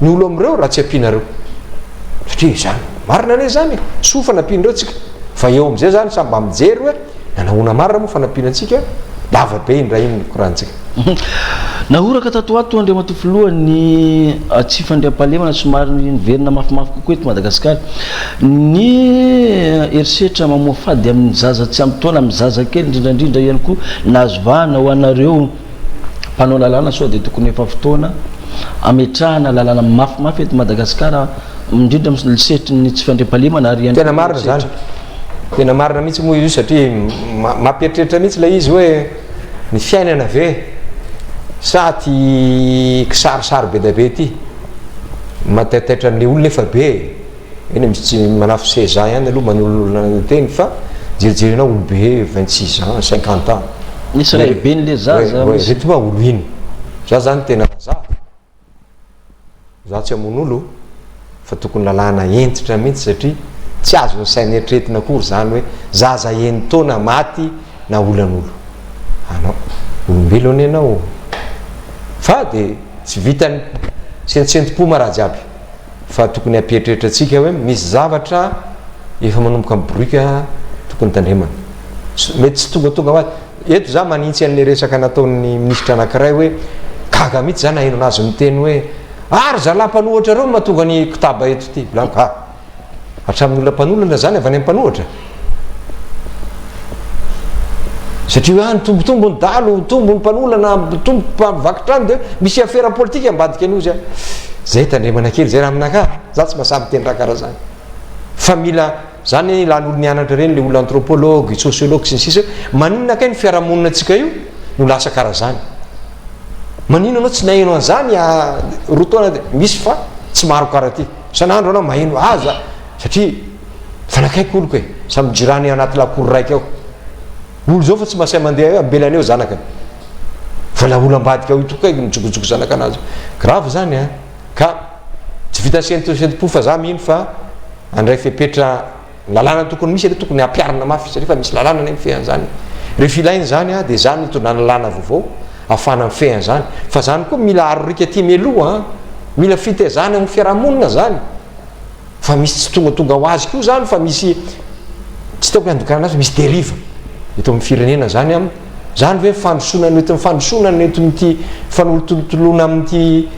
ny olo amin'ireo raha tsy ampianareo satria izany marina anie izany e, soa fa nampian'ireo tsika fa eo amin'izay zany samy mba mijery hoe nanahoana marina moa fanampiana antsika, lava be indray iny ny korantsika. Nahoraka tato ho ato Andriamatoa Filoha ny tsy fandriampahalemana somary niverina mafimafy kokoa eto Madagasikara. Ny herisetra mamoafady amin'ny zaza tsy ampy taona, amin'ny zaza kely indrindra indrindra ihany koa nahazo vahana ho anareo mpanao lalàna sao dia tokony efa fotoana ametrahana lalàna mafimafy eto Madagasikara indrindra amin'ny sehatry ny tsy fandriampahalemana ary ihany Tena marina izany. Tena marina mihitsy moa izy io satria mampieritreritra mihitsy ilay izy hoe ny fiainana ve sa ty kisarisary be dia be ity mahataitaitra an'ilay olona efa be e. Eny misy tsy manafo seza ihany aloha manolonolona ny teny fa jerijerenao olo be 26 ans, 50 ans. Misy ray be ny le zaza. Ouais, reto ma olo ino? Za zany tena za. Za tsy hamono olo fa tokony lalàna hentitra mihitsy satria tsy azon'ny saina eritreretina akory zany hoe zaza enin-taona maty naolan'olo. Anao olombelona anie anao fa de tsy vitan'ny sentosento-po ma raha jiaby. Fa tokony hampieritreritra antsika hoe misy zavatra efa manomboka miboriaka tokony tandremana. Mety tsy tongatonga ho azy. Eto za manintsy an'le resaka nataon'ny minisitra anankiray hoe gaga mihitsy za naheno anazy miteny hoe ah ry zalahy mpanohatra reo no mahatonga ny kotaba eto ity. Volaniko ah. Hatramin'ny olona mpanolana zany avy any amin'ny mpanohatra. Satria hoe ah nitombotombo ny dalo, nitombo ny mpanolana, nitombo mpamaky trano dia misy afera politika ambadika an'io zay. Zay tandremana kely zay raha aminakahy, za tsy mahasahy miteny raha karaha zany. Fa mila zany ilany olo nianatra ireny, le olona anthropologue, sociologue sy ny sisa hoe maninona kay ny fiarahamonina antsika io no lasa karaha zany. Maninona anao tsy naheno an'izany roa taona misy fa tsy maro karaha ty. Isan'andro anao maheno aza satria mifanakaiky oloko e, samy jirany anaty lakoro raika ao. Olo zao fa tsy mahasahy mandeha eo ambelany eo zanakany. Fa la olo ambadika ao io tokoa kay mijokojoko zanaka anazy. Grave zany an! Ka tsy vita sento sentom-po fa za mino fa handray fepetra Ny lalàna tokony misy aloha tokony hampiharina mafy satria efa misy lalàna anie mifehy an'izany. Rehefa ilaina izany dia izany no itondrana lalàna vaovao ahafahana mifehy an'izany. Fa izany koa mila aroriaka aty mialoha an! Mila fitaizana amin'ny fiarahamonina izany. Fa misy tsy tongatonga ho azy koa izany fa misy tsy tiako ny handokanana azy fa misy dérive eto amin'ny firenena izany an! Zany ve fandrosoana no entin'ny fandrosoana no entin'ity fanolotolotoloana amin'ity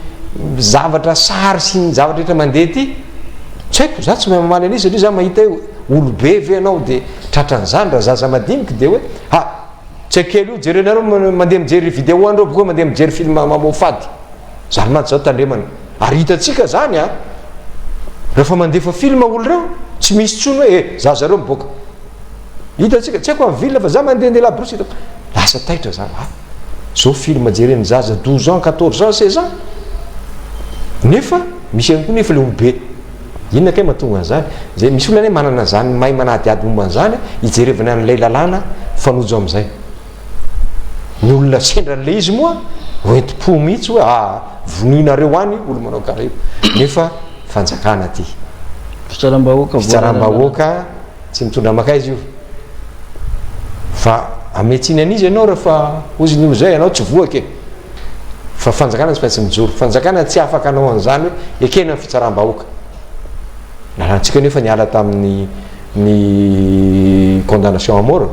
zavatra sary sy ny zavatra rehetra mandeha ity? Tsy haiko, za tsy mahay mamaly an'izy satria za mahita hoe olobe ve ianao dia tratran'izany, raha zaza madiniky dia hoe ha! Tsy haiko kely io jerenareo mandeha mijery vidéo anreo boko mandeha mijery film mamoafady. Zany mantsy zao tandremana. Ary hitantsika zany an! Rehefa mandefa film olo reo tsy misy intsony hoe eh zaza reo miboaka. Hitantsika, tsy haiko amin'ny ville fa za mandehandeha labrousse hitako, lasa taitra za, ah zao film jeren'ny zaza 12 ans, 14 ans, 16 ans, nefa misy ihany koa nefa le olobe, inona kay mahatonga an'izany, zay misy olona anie manana an'izany mahay manadihady momba an'izany hijerevana an'ilay lalàna fanojo amin'izay, ny olona sendra an'ilay izy moa hoentim-po mihitsy hoe ah vonoinareo any olo manao karaha io, nefa fanjakana ty, fitsaram-bahoaka, fitsaram-bahoaka. Tsy mitondra makaiza io. Fa ametsiny an'iza ianao rehefa hozy ny olo zay ianao tsy voa ke. Fa fanjakana tsy maintsy mijoro. Fanjakana tsy afaka hanao an'izany hoe ekena ny fitsaram-bahoaka. Lalantsika nefa niala tamin'ny ny condamnation à mort.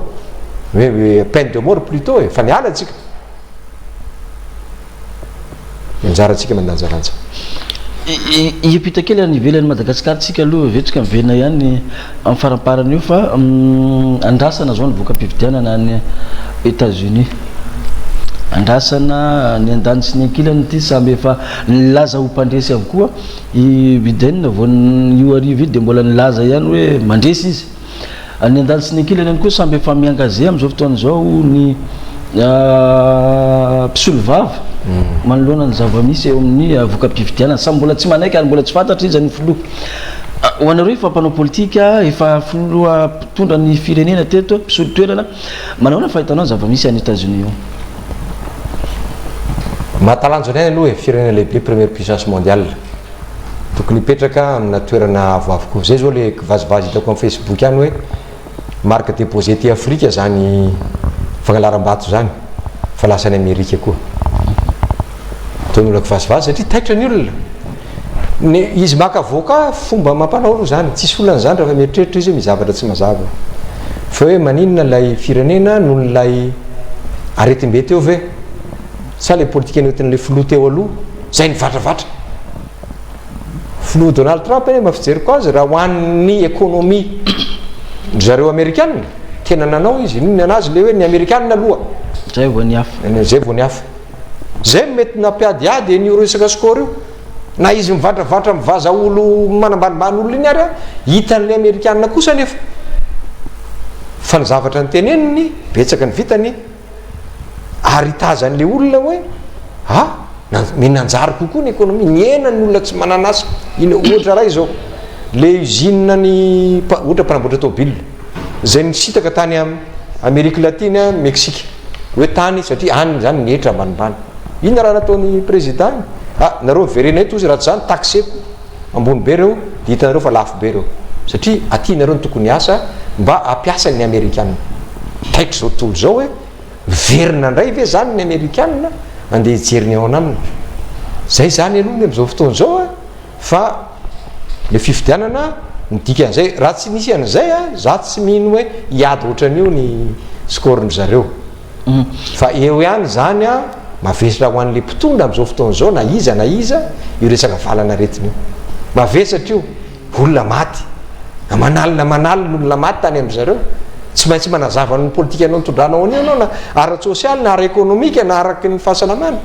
Hoe peine de mort plutôt e. Fa niala tsika. Ny anjarantsika mandanjalanja. Hiampita kely any ivelan'i Madagasikara tsika aloha vetsika miverina ihany amin'ny faramparany io fa andrasana zao ny voka-pifidianana any Etats-Unis. Andrasana ny andaniny sy ny ankilany ity samy efa nilaza ho mpandresy avokoa i Biden vao io hariva io dia mbola nilaza ihany hoe mandresy izy. Ny andaniny sy ny ankilany ihany koa samby efa mi-engager amin'izao fotoana izao ny mpisolovava manoloana ny zava-misy eo amin'ny voka-pifidianana. Samy mbola tsy manaiky ary mbola tsy fantatra iza ny filoha. Ho anareo efa mpanao politika, efa filoha mpitondra ny firenena teto, mpisolo toerana, manahoana ny fahitanao ny zava-misy any Etazonia io? Mahatalanjona ihany aloha e, firenena lehibe première puissance mondiale. Tokony hipetraka amina toerana avoavo koa. Zay zao le kivazivazy hitako am Facebook any hoe marque déposée aty Afrika zany fangalaram-bato zany fa lasa any Amerika koa. Ataon'ny olona kivazivazy satria taitra ny olona. Ny izy maka avocat fomba mampanao aloha zany, tsisy olana zany rehefa mieritreritra izy hoe misy zavatra tsy mazava. Fa hoe maninona ilay firenena noho ilay aretim-be teo ve? Sa ilay politika noentin'ilay filoha teo aloha zay nivatravatra? Filoha Donald Trump anie mba fijeriko azy raha ho an'ny économie ndry zareo amerikana tena nanao izy, inona ny anazy le hoe ny amerikana aloha. Zay vao ny hafa. Zay vao ny hafa. Zay no mety nampiadiady an'io resaka score io. Na izy mivatravatra mivaza olo manambanimbany olona iny ary an, hitan'ilay amerikana kosa anefa fa ny zavatra noteneniny betsaka ny vitany ary tazan'ilay olona hoe ah me nanjary kokoa ny économie, nihena ny olona tsy manana asa. Iny ohatra iray izao, le usine ny ohatra mpanamboatra tôbila izay nisintaka tany Amérique latine, Mexique, hoe tany satria any zany ny hetra ambanimbany. Inona raha nataon'ny président iny? Ah, nareo miverena eto ozy raha tsy zany taxeko ambony be reo dia hitanareo fa lafo be reo satria aty nareo no tokony hiasa mba hampiasa ny amerikana. Taitra izao tontolo izao hoe miverina indray ve zany ny amerikana andeha hijery ny ao anaminy. Zay zany aloha ny amin'izao fotoana izao a, fa le fifidianana ny dikan'izay raha tsy nisy an'izay a, za tsy mino hoe hiady ohatran'io ny score-ndry zareo. Fa eo ihany izany an, mavesatra ho an'ilay mpitondra amin'izao fotoana izao na iza na iza io resaka valan'aretina io. Mavesatra io, olona maty, aman'alina aman'alina olona maty tany amin-dry zareo. Tsy maintsy manazava ny politikanao nitondranao an'io ianao na ara-tsosialy na ara-ekonomika na araky ny fahasalamana.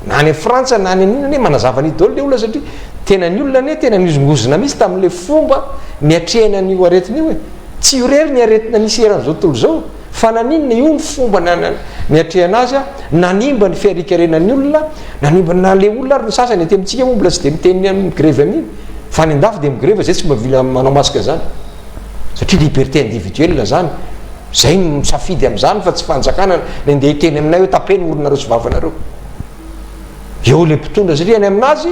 Na any Frantsa na any amin'inona anie manazava an'io daholo ilay olona satria tena ny olona anie tena nihozongozona mihitsy tamin'ilay fomba niatrehana an'io aretina io e. Tsy io irery ny aretina nisy eran'izao tontolo izao. Fa naninona? Io ny fomba niatrehana azy, nanimba ny fiharikarenan'ny olona, nanimba na le olona ary ny sasany aty amintsika moa mbola tsy dia miteny amin'ny migrevy amin'iny, fa any andafy dia migrevy zay tsy mba mila manao masque zany, satria liberté individuelle zany, zay no misafidy amin'izany fa tsy fanjakana ny andeha hiteny aminay hoe tapeno oronareo sy vavanareo. Eo le mpitondra satria any aminazy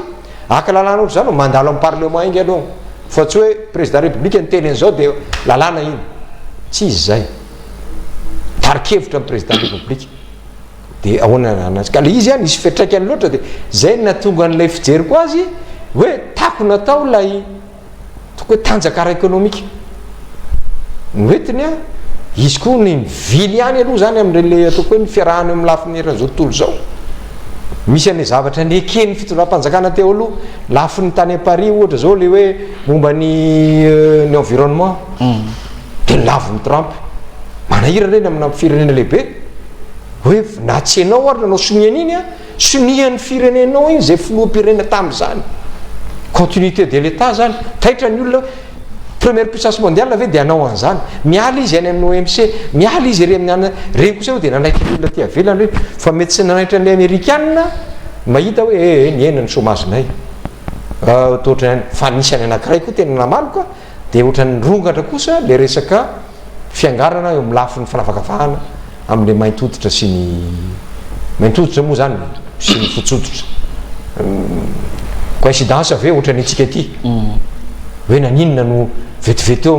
haka lalàna ohatr'izany mandalo amin'ny parlement inga aloha fa tsy hoe président république niteny an'izao dia lalàna iny. Tsy izy izay. Tari-kevitra ny président république. Dia ahoana anazy? Ka le izy nisy fiantraikany loatra dia zay no nahatonga an'ilay fijeriko azy hoe takona tao ilay Toko hoe tanjaka ara-ekonomika no entiny an, izy koa ny mivily ihany aloha zany amin'ireny le ataoko hoe ny fiarahana eo amin'ny lafiny eran'izao tontolo izao. Misy an'ilay zavatra neken'ny fitondram-panjakana teo aloha, lafiny tany Paris ohatra zao le hoe momba ny ny environnement dia nolavin'i Trump. Manahirana ireny amina firenena lehibe hoe na tsy ianao ary nanao sonia an'iny an, Sonian'ny firenenao iny izay filoham-pirenena tamin'izany. Continuité de l'Etat zany. Taitra ny olona hoe première puissance mondiale ve dia hanao an'izany. Miala izy any amin'ny OMC, miala izy ery amin'ny anona. Ireny kosa aloha dia nanaitra ny olona aty avelany ireny. Fa mety tsy nanaitra an'ilay Amerikana mahita hoe eh eh nihena ny chômage-nay. Toa ohatran'ny fa nisy any anankiray koa tena namaloka dia ohatran'ny nirongatra kosa ilay resaka fiangarana eo amin'ny lafiny fanavakavahana amin'ilay mainty hoditra sy ny mainty hoditra moa zany sy ny fotsy hoditra. Coïncidence ve ohatran'ny antsika ity hoe naninona no vetivety eo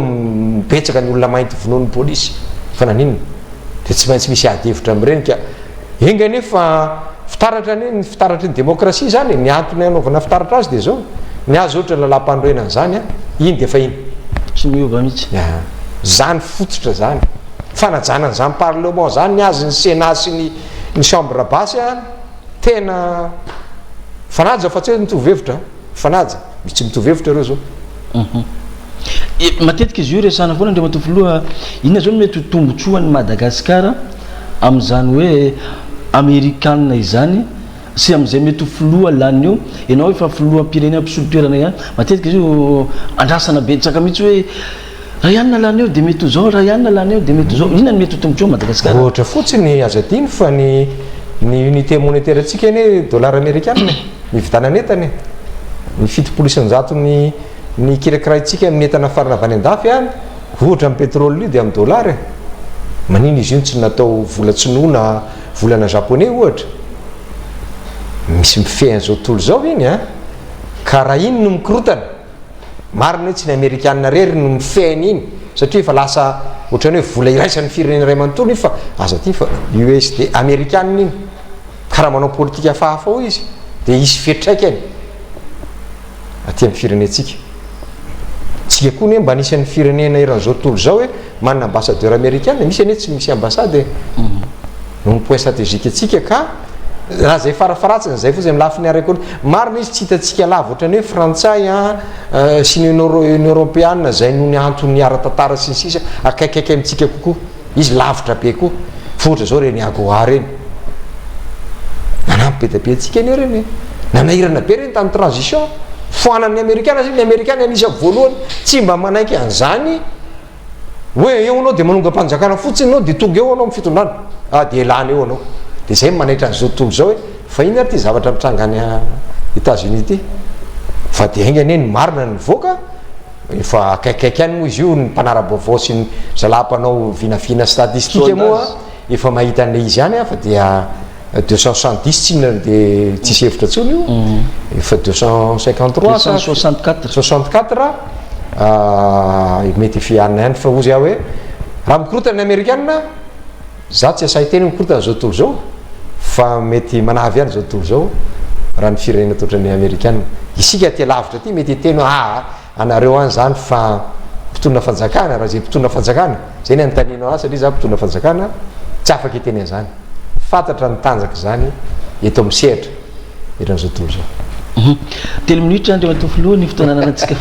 betsaka ny olona mainty vonoin'ny polisy fa naninona? Dia tsy maintsy misy ady hevitra amin'ireny ka enga anie fa fitaratra anie ny fitaratry ny demokrasia izany e, ny antony anaovana fitaratra azy dia izao, ny azy ohatra ny lalàmpanorenana izany an, iny dia efa iny. Tsy miova mihitsy. Izany fototra izany. Fanajana an'izany parlement izany ny azy ny sénat sy ny ny chambre basse an, tena mifanaja fa tsy hoe mitovy hevitra an, mifanaja, misy tsy mitovy hevitra ireo izao. Matetika izy io resahana foana Andriamatoa Filoha, inona izao no mety ho tombotsoan'i Madagasikara amin'izany hoe Amerikana izany sy amin'izay mety ho filoha lany eo, ianao efa filoham-pirenena mpisolo toerana ihany, matetika izy io andrasana betsaka mihitsy hoe raha ianona lany eo dia mety ho izao, raha ianona lany eo dia mety ho izao, inona no mety ho tombotsoan'i Madagasikara? Ohatra fotsiny, aza adino fa ny ny unité monétaire antsika anie dollar amerikana e, ny vidianana entana e, ny 70% ny. Ny kirakiraintsika amin'ny entana afarana avy any an-dafy an, ohatra ny pétrole io dia amin'ny dollar e. Manino izy io no tsy natao vola tsinoa na volana japonais ohatra? Misy mifehy an'izao tontolo izao iny an! Ka raha iny no mikorotana, marina hoe tsy ny amerikana irery no mifehy an'iny satria efa lasa ohatran'ny hoe vola iraisan'ny firenena iray manontolo iny fa aza adino fa USD amerikana iny. Ka raha manao politika hafahafa ao izy dia hisy fiantraikany. aty amin'ny firenentsika. Tsika koa anie mba anisan'ny firenena eran'izao tontolo izao hoe manana ambassadeur amerikana, misy anie tsy misy ambassade e. Noho ny point stratégique antsika ka raha izay farafaharatsiny izay fotsiny amin'ny lafiny ara-ekonomia. Marina izy tsy hitantsika lava ohatran'ny hoe frantsay an, sy ny Union Europeana izay noho ny antony ara-tantara sy ny sisa akaikaiky amintsika kokoa. Izy lavitra be koa. Fa ohatra zao reny AGOA reny. Nanampy be dia be antsika anie reny e. Nanahirana be reny tamin'ny transition. Foanan'ny Amerikana satria ny Amerikana anisan'ny voalohany tsy mba manaiky an'izany hoe eo anao dia manongam-panjakana fotsiny anao dia tonga eo anao amin'ny fitondrana. Ah dia lany eo anao. Dia izay no manaitra an'izao tontolo izao hoe fa inona ary ity zavatra mitranga any États-Unis ity. Fa dia enga anie ny marina no mivoaka. Efa akaikikaiky ihany moa izy io, ny mpanara-baovao sy ny zalahy mpanao vinavina statistique moa efa mahita an'ilay izy ihany fa dia 270 tsinona dia tsisy hevitra intsony io, efa 253 sa 264. 64 mety hifianina ihany fa hozy aho hoe raha mikorotana ny amerikana za tsy asahy hiteny mikorotana izao tontolo izao fa mety manavy ihany izao tontolo izao raha ny firenena totra ny amerikana. Isika aty lavitra aty mety hiteny hoe aa anareo any zany fa mpitondra fanjakana, raha izay mpitondra fanjakana, zay ny anontanianao ahy satria za mpitondra fanjakana, tsy afaka hiteny an'izany. Fantatra ny tanjaka izany eto amin'ny sehatra eran'izao tontolo izao. Telo minitra Andriamatoa Filoha ny fotoana ananantsika.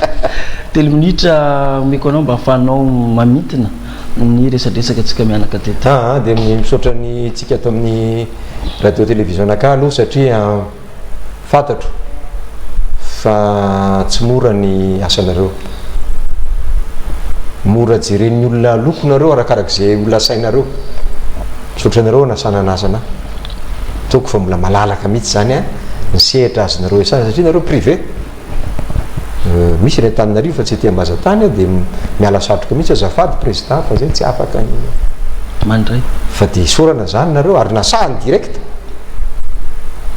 Telo minitra omeko anao mba ahafahanao mamintina ny resadresaka antsika mianaka teto. Aa dia misaotra ny tsika ato amin'ny Radio Télévision Naka aloha satria fantatro fa tsy mora ny asanareo. Mora jeren'ny olona loko nareo arakarak'izay olona asainareo. Misaotra anareo anasana anasana. Ataoko fa mbola malalaka mihitsy izany an, ny sehatra azonareo iasana satria nareo privé. Misy any Antananarivo fa tsy aty Ambazatany dia miala satroka mihitsy azafady président fa zay tsy afaka ny mandray. Fa dia isaorana izany nareo ary nasahany direct.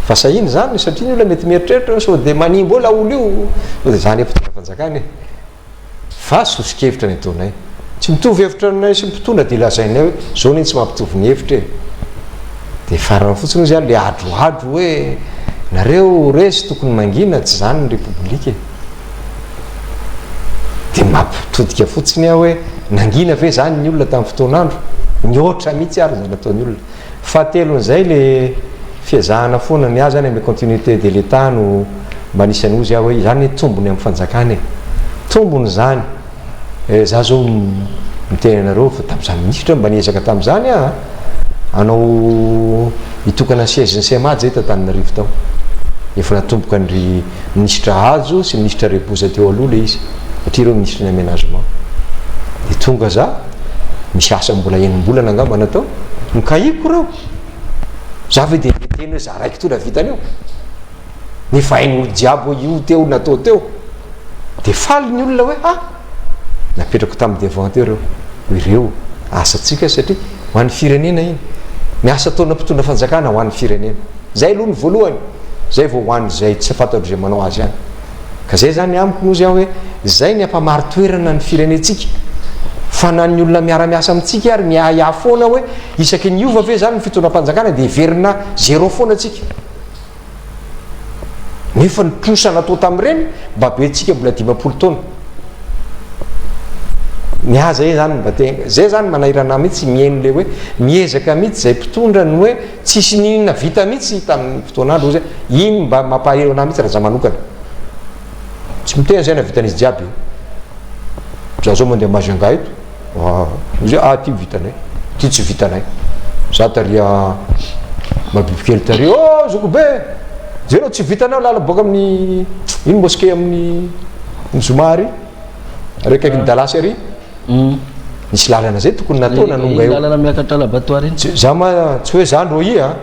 Fa sahiny izany satria ny olona mety mieritreritra hoe sao dia manimba eo laolo io, sao dia izany mpitondra fanjakana e. Fa soso-kevitra ny ataonay. Tsy mitovy hevitra aminay sy ny mpitondra dia lazainay hoe zao anie tsy mampitovy ny hevitra e. Dia farany fotsiny hozy aho le adroadro hoe nareo resy tokony mangina tsy zany ny repoblika e. Dia mampitodika fotsiny aho hoe nangina ve zany ny olona tamin'ny fotoan'andro? Nihoatra mihitsy ary izay nataon'ny olona. Fahatelon'izay le fiezahana foana, ny ahy zany amin'ny continuité de l'Etat no mba anisan'ny hozy aho hoe izany anie tombony amin'ny fanjakana e! Tombony izany e! Za zao miteny anareo fa tamin'izaho minisitra mba niezaka tamin'izany aho an! Hanao hitokana siège ny CMAD zay t'Antananarivo tao. Efa natomboka an-dry minisitra Hajo sy minisitra Reboza teo aloha le izy satria ireo minisitry ny aménagement. Dia tonga za. Misy asa mbola enim-bolana angamba natao. Nokahiko ireo. Za ve dia niteny hoe za raiky tonga vita an'io? Nefa hain'olo jiaby hoe io teo natao teo. Dia faly ny olona hoe ha! Napetrako tamin'ny devant teo ireo. Ireo asantsika satria ho an'ny firenena iny. Ny asa ataona mpitondra fanjakana ho an'ny firenena. Zay aloha ny voalohany. Zay vao ho an'izay tsy fantatro izay manao azy any. Ka zay zany amiko moa zay hoe zay ny hampamari-toerana ny firenentsika fa na ny olona miara-miasa amintsika ary miahiahy foana hoe isaky ny hiova ve zany ny fitondram-panjakana dia hiverina zéro foana tsika nefa ny trosa natao tamin'ireny mba be tsika mbola 50 taona ny ahy zay zany mba te zay zany manahirana ahy mihitsy mihaino le hoe miezaka mihitsy zay mpitondra ny hoe Tsisy n'inona vita mihitsy tamin'ny fotoan'andro ozy iny mba mampahelo anah mihitsy raha za manokana. Tsy miteny zay na vitan'izy jiaby io. Za zao mandeha Majunga eto, ah ozy ah ty vitanay, ty tsy vitanay. Za tary a Mabibikely tary, oh zokibe, jereo tsy vitanao lala boaka amin'ny ino mosquée amin'ny zoma ary, ary akaikin'ny Dallas ary. Nisy lalana zay tokony natao nanonga eo. Lalana miakatra laboratoire iny. Za ma tsy hoe za ndro i a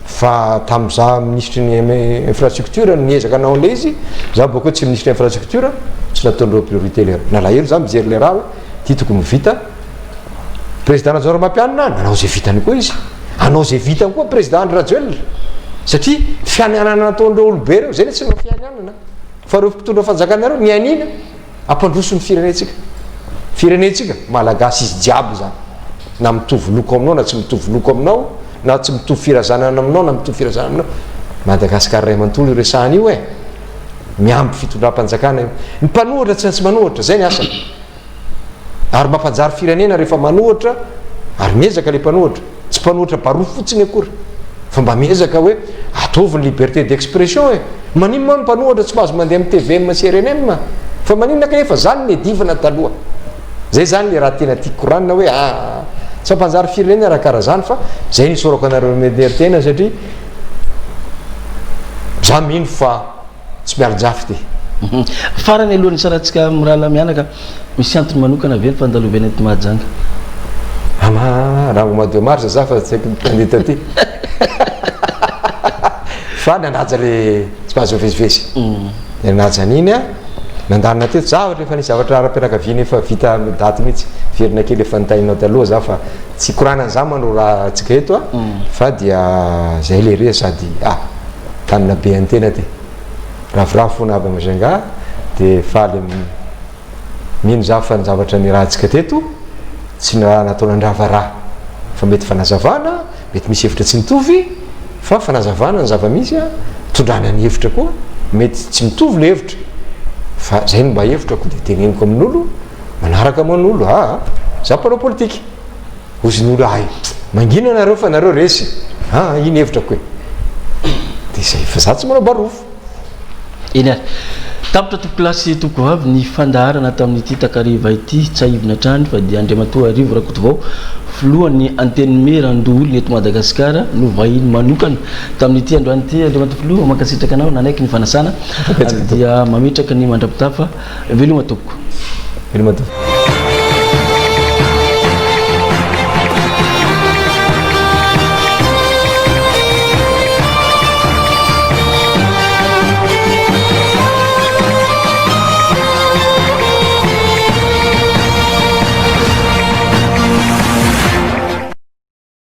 fa tam za minisitry ny infrastructure no niezaka nanao an'ilay izy, za bôka tsy minisitry ny infrastructure, tsy. Tsy nataon'ireo priorité le nalahelo za mijery le raha hoe ty tokony ho vita. Président Rajaonarimampianina nanao izay vitany koa izy. Hanao izay vitany koa président Andry Rajoelina. Satria fianianana nataon'ireo olobe ireo, zay le tsy nanao fianianana. Fa ireo mpitondra fanjakana ireo nianiana hampandroso ny firenentsika. Firenentsika, Malagasy izy jiaby zany. Na mitovy loko aminao na tsy mitovy loko aminao, na tsy mitovy firazanana aminao na mitovy firazanana aminao. Madagascar iray manontolo io resahana io e. Miampy fitondram-panjakana io. Ny mpanohitra tsy maintsy manohitra, zay ny asany. Ary mampanjary firenena rehefa manohitra ary miezaka le mpanohitra. Tsy mpanohitra barofo fotsiny akory fa mba miezaka hoe ataovy ny liberté d'expression e! Maninona moa ny mpanohitra tsy mahazo mandeha amin'ny tvm sy rnm? Fa maninona kay efa zany ny edivana taloha? Zay zany le raha tena tiako koranina hoe aa tsy mampanjary firenena raha karaha zany fa zay no isaorako anareo menertena satria za mino fa Tsy mialon-jafy ty. Farany alohan'ny hisarahantsika mirahalahy mianaka, misy antony manokana ve ny fandalovana eto Mahajanga? Ama, raha mois de mars za fa tsy haiko nandeha taty. Fa nanaja le tsy mahazo mivezivezy. Nanaja an'iny aho, nandalina teto, zavatra efa nisy zavatra ara-pianakaviana efa vita daty mihitsy. Verina kely efa nitahinao taloha za fa tsy koranana za manao raha antsika eto a, fa dia zay le re sady ah. Tanana be antena ty. Ravoravo fona avy Majunga de faly mino za fa ny zavatra nirahantsika teto tsy ny raha natao nandrava raha fa mety fanazavana, mety misy hevitra tsy mitovy fa fanazavana ny zava-misy a, tondrana ny hevitra koa mety tsy mitovy le hevitra fa zay no mba hevitrako de teneniko amin'olo manaraka moa ny olo aa za mpanao politika. Hozy ny olona hay mangina nareo fa nareo resy aa iny hevitrako e! De zay fa za tsy manao barofo. Eny ary. Tapitra tompokolahy sy tompokovavy ny fandaharana tamin'ity takariva ity. Tsiahivina hatrany fa dia Andriamatoa Rivo Rakotovao, filohan'ny Antenimierandoholona eto Madagasikara no vahiny manokana tamin'ity androany ity. Andriamatoa Filoha, mankasitraka anao nanaiky ny fanasana ary dia mametraka ny mandra-pitafa. Veloma tompoko. Veloma tompoko.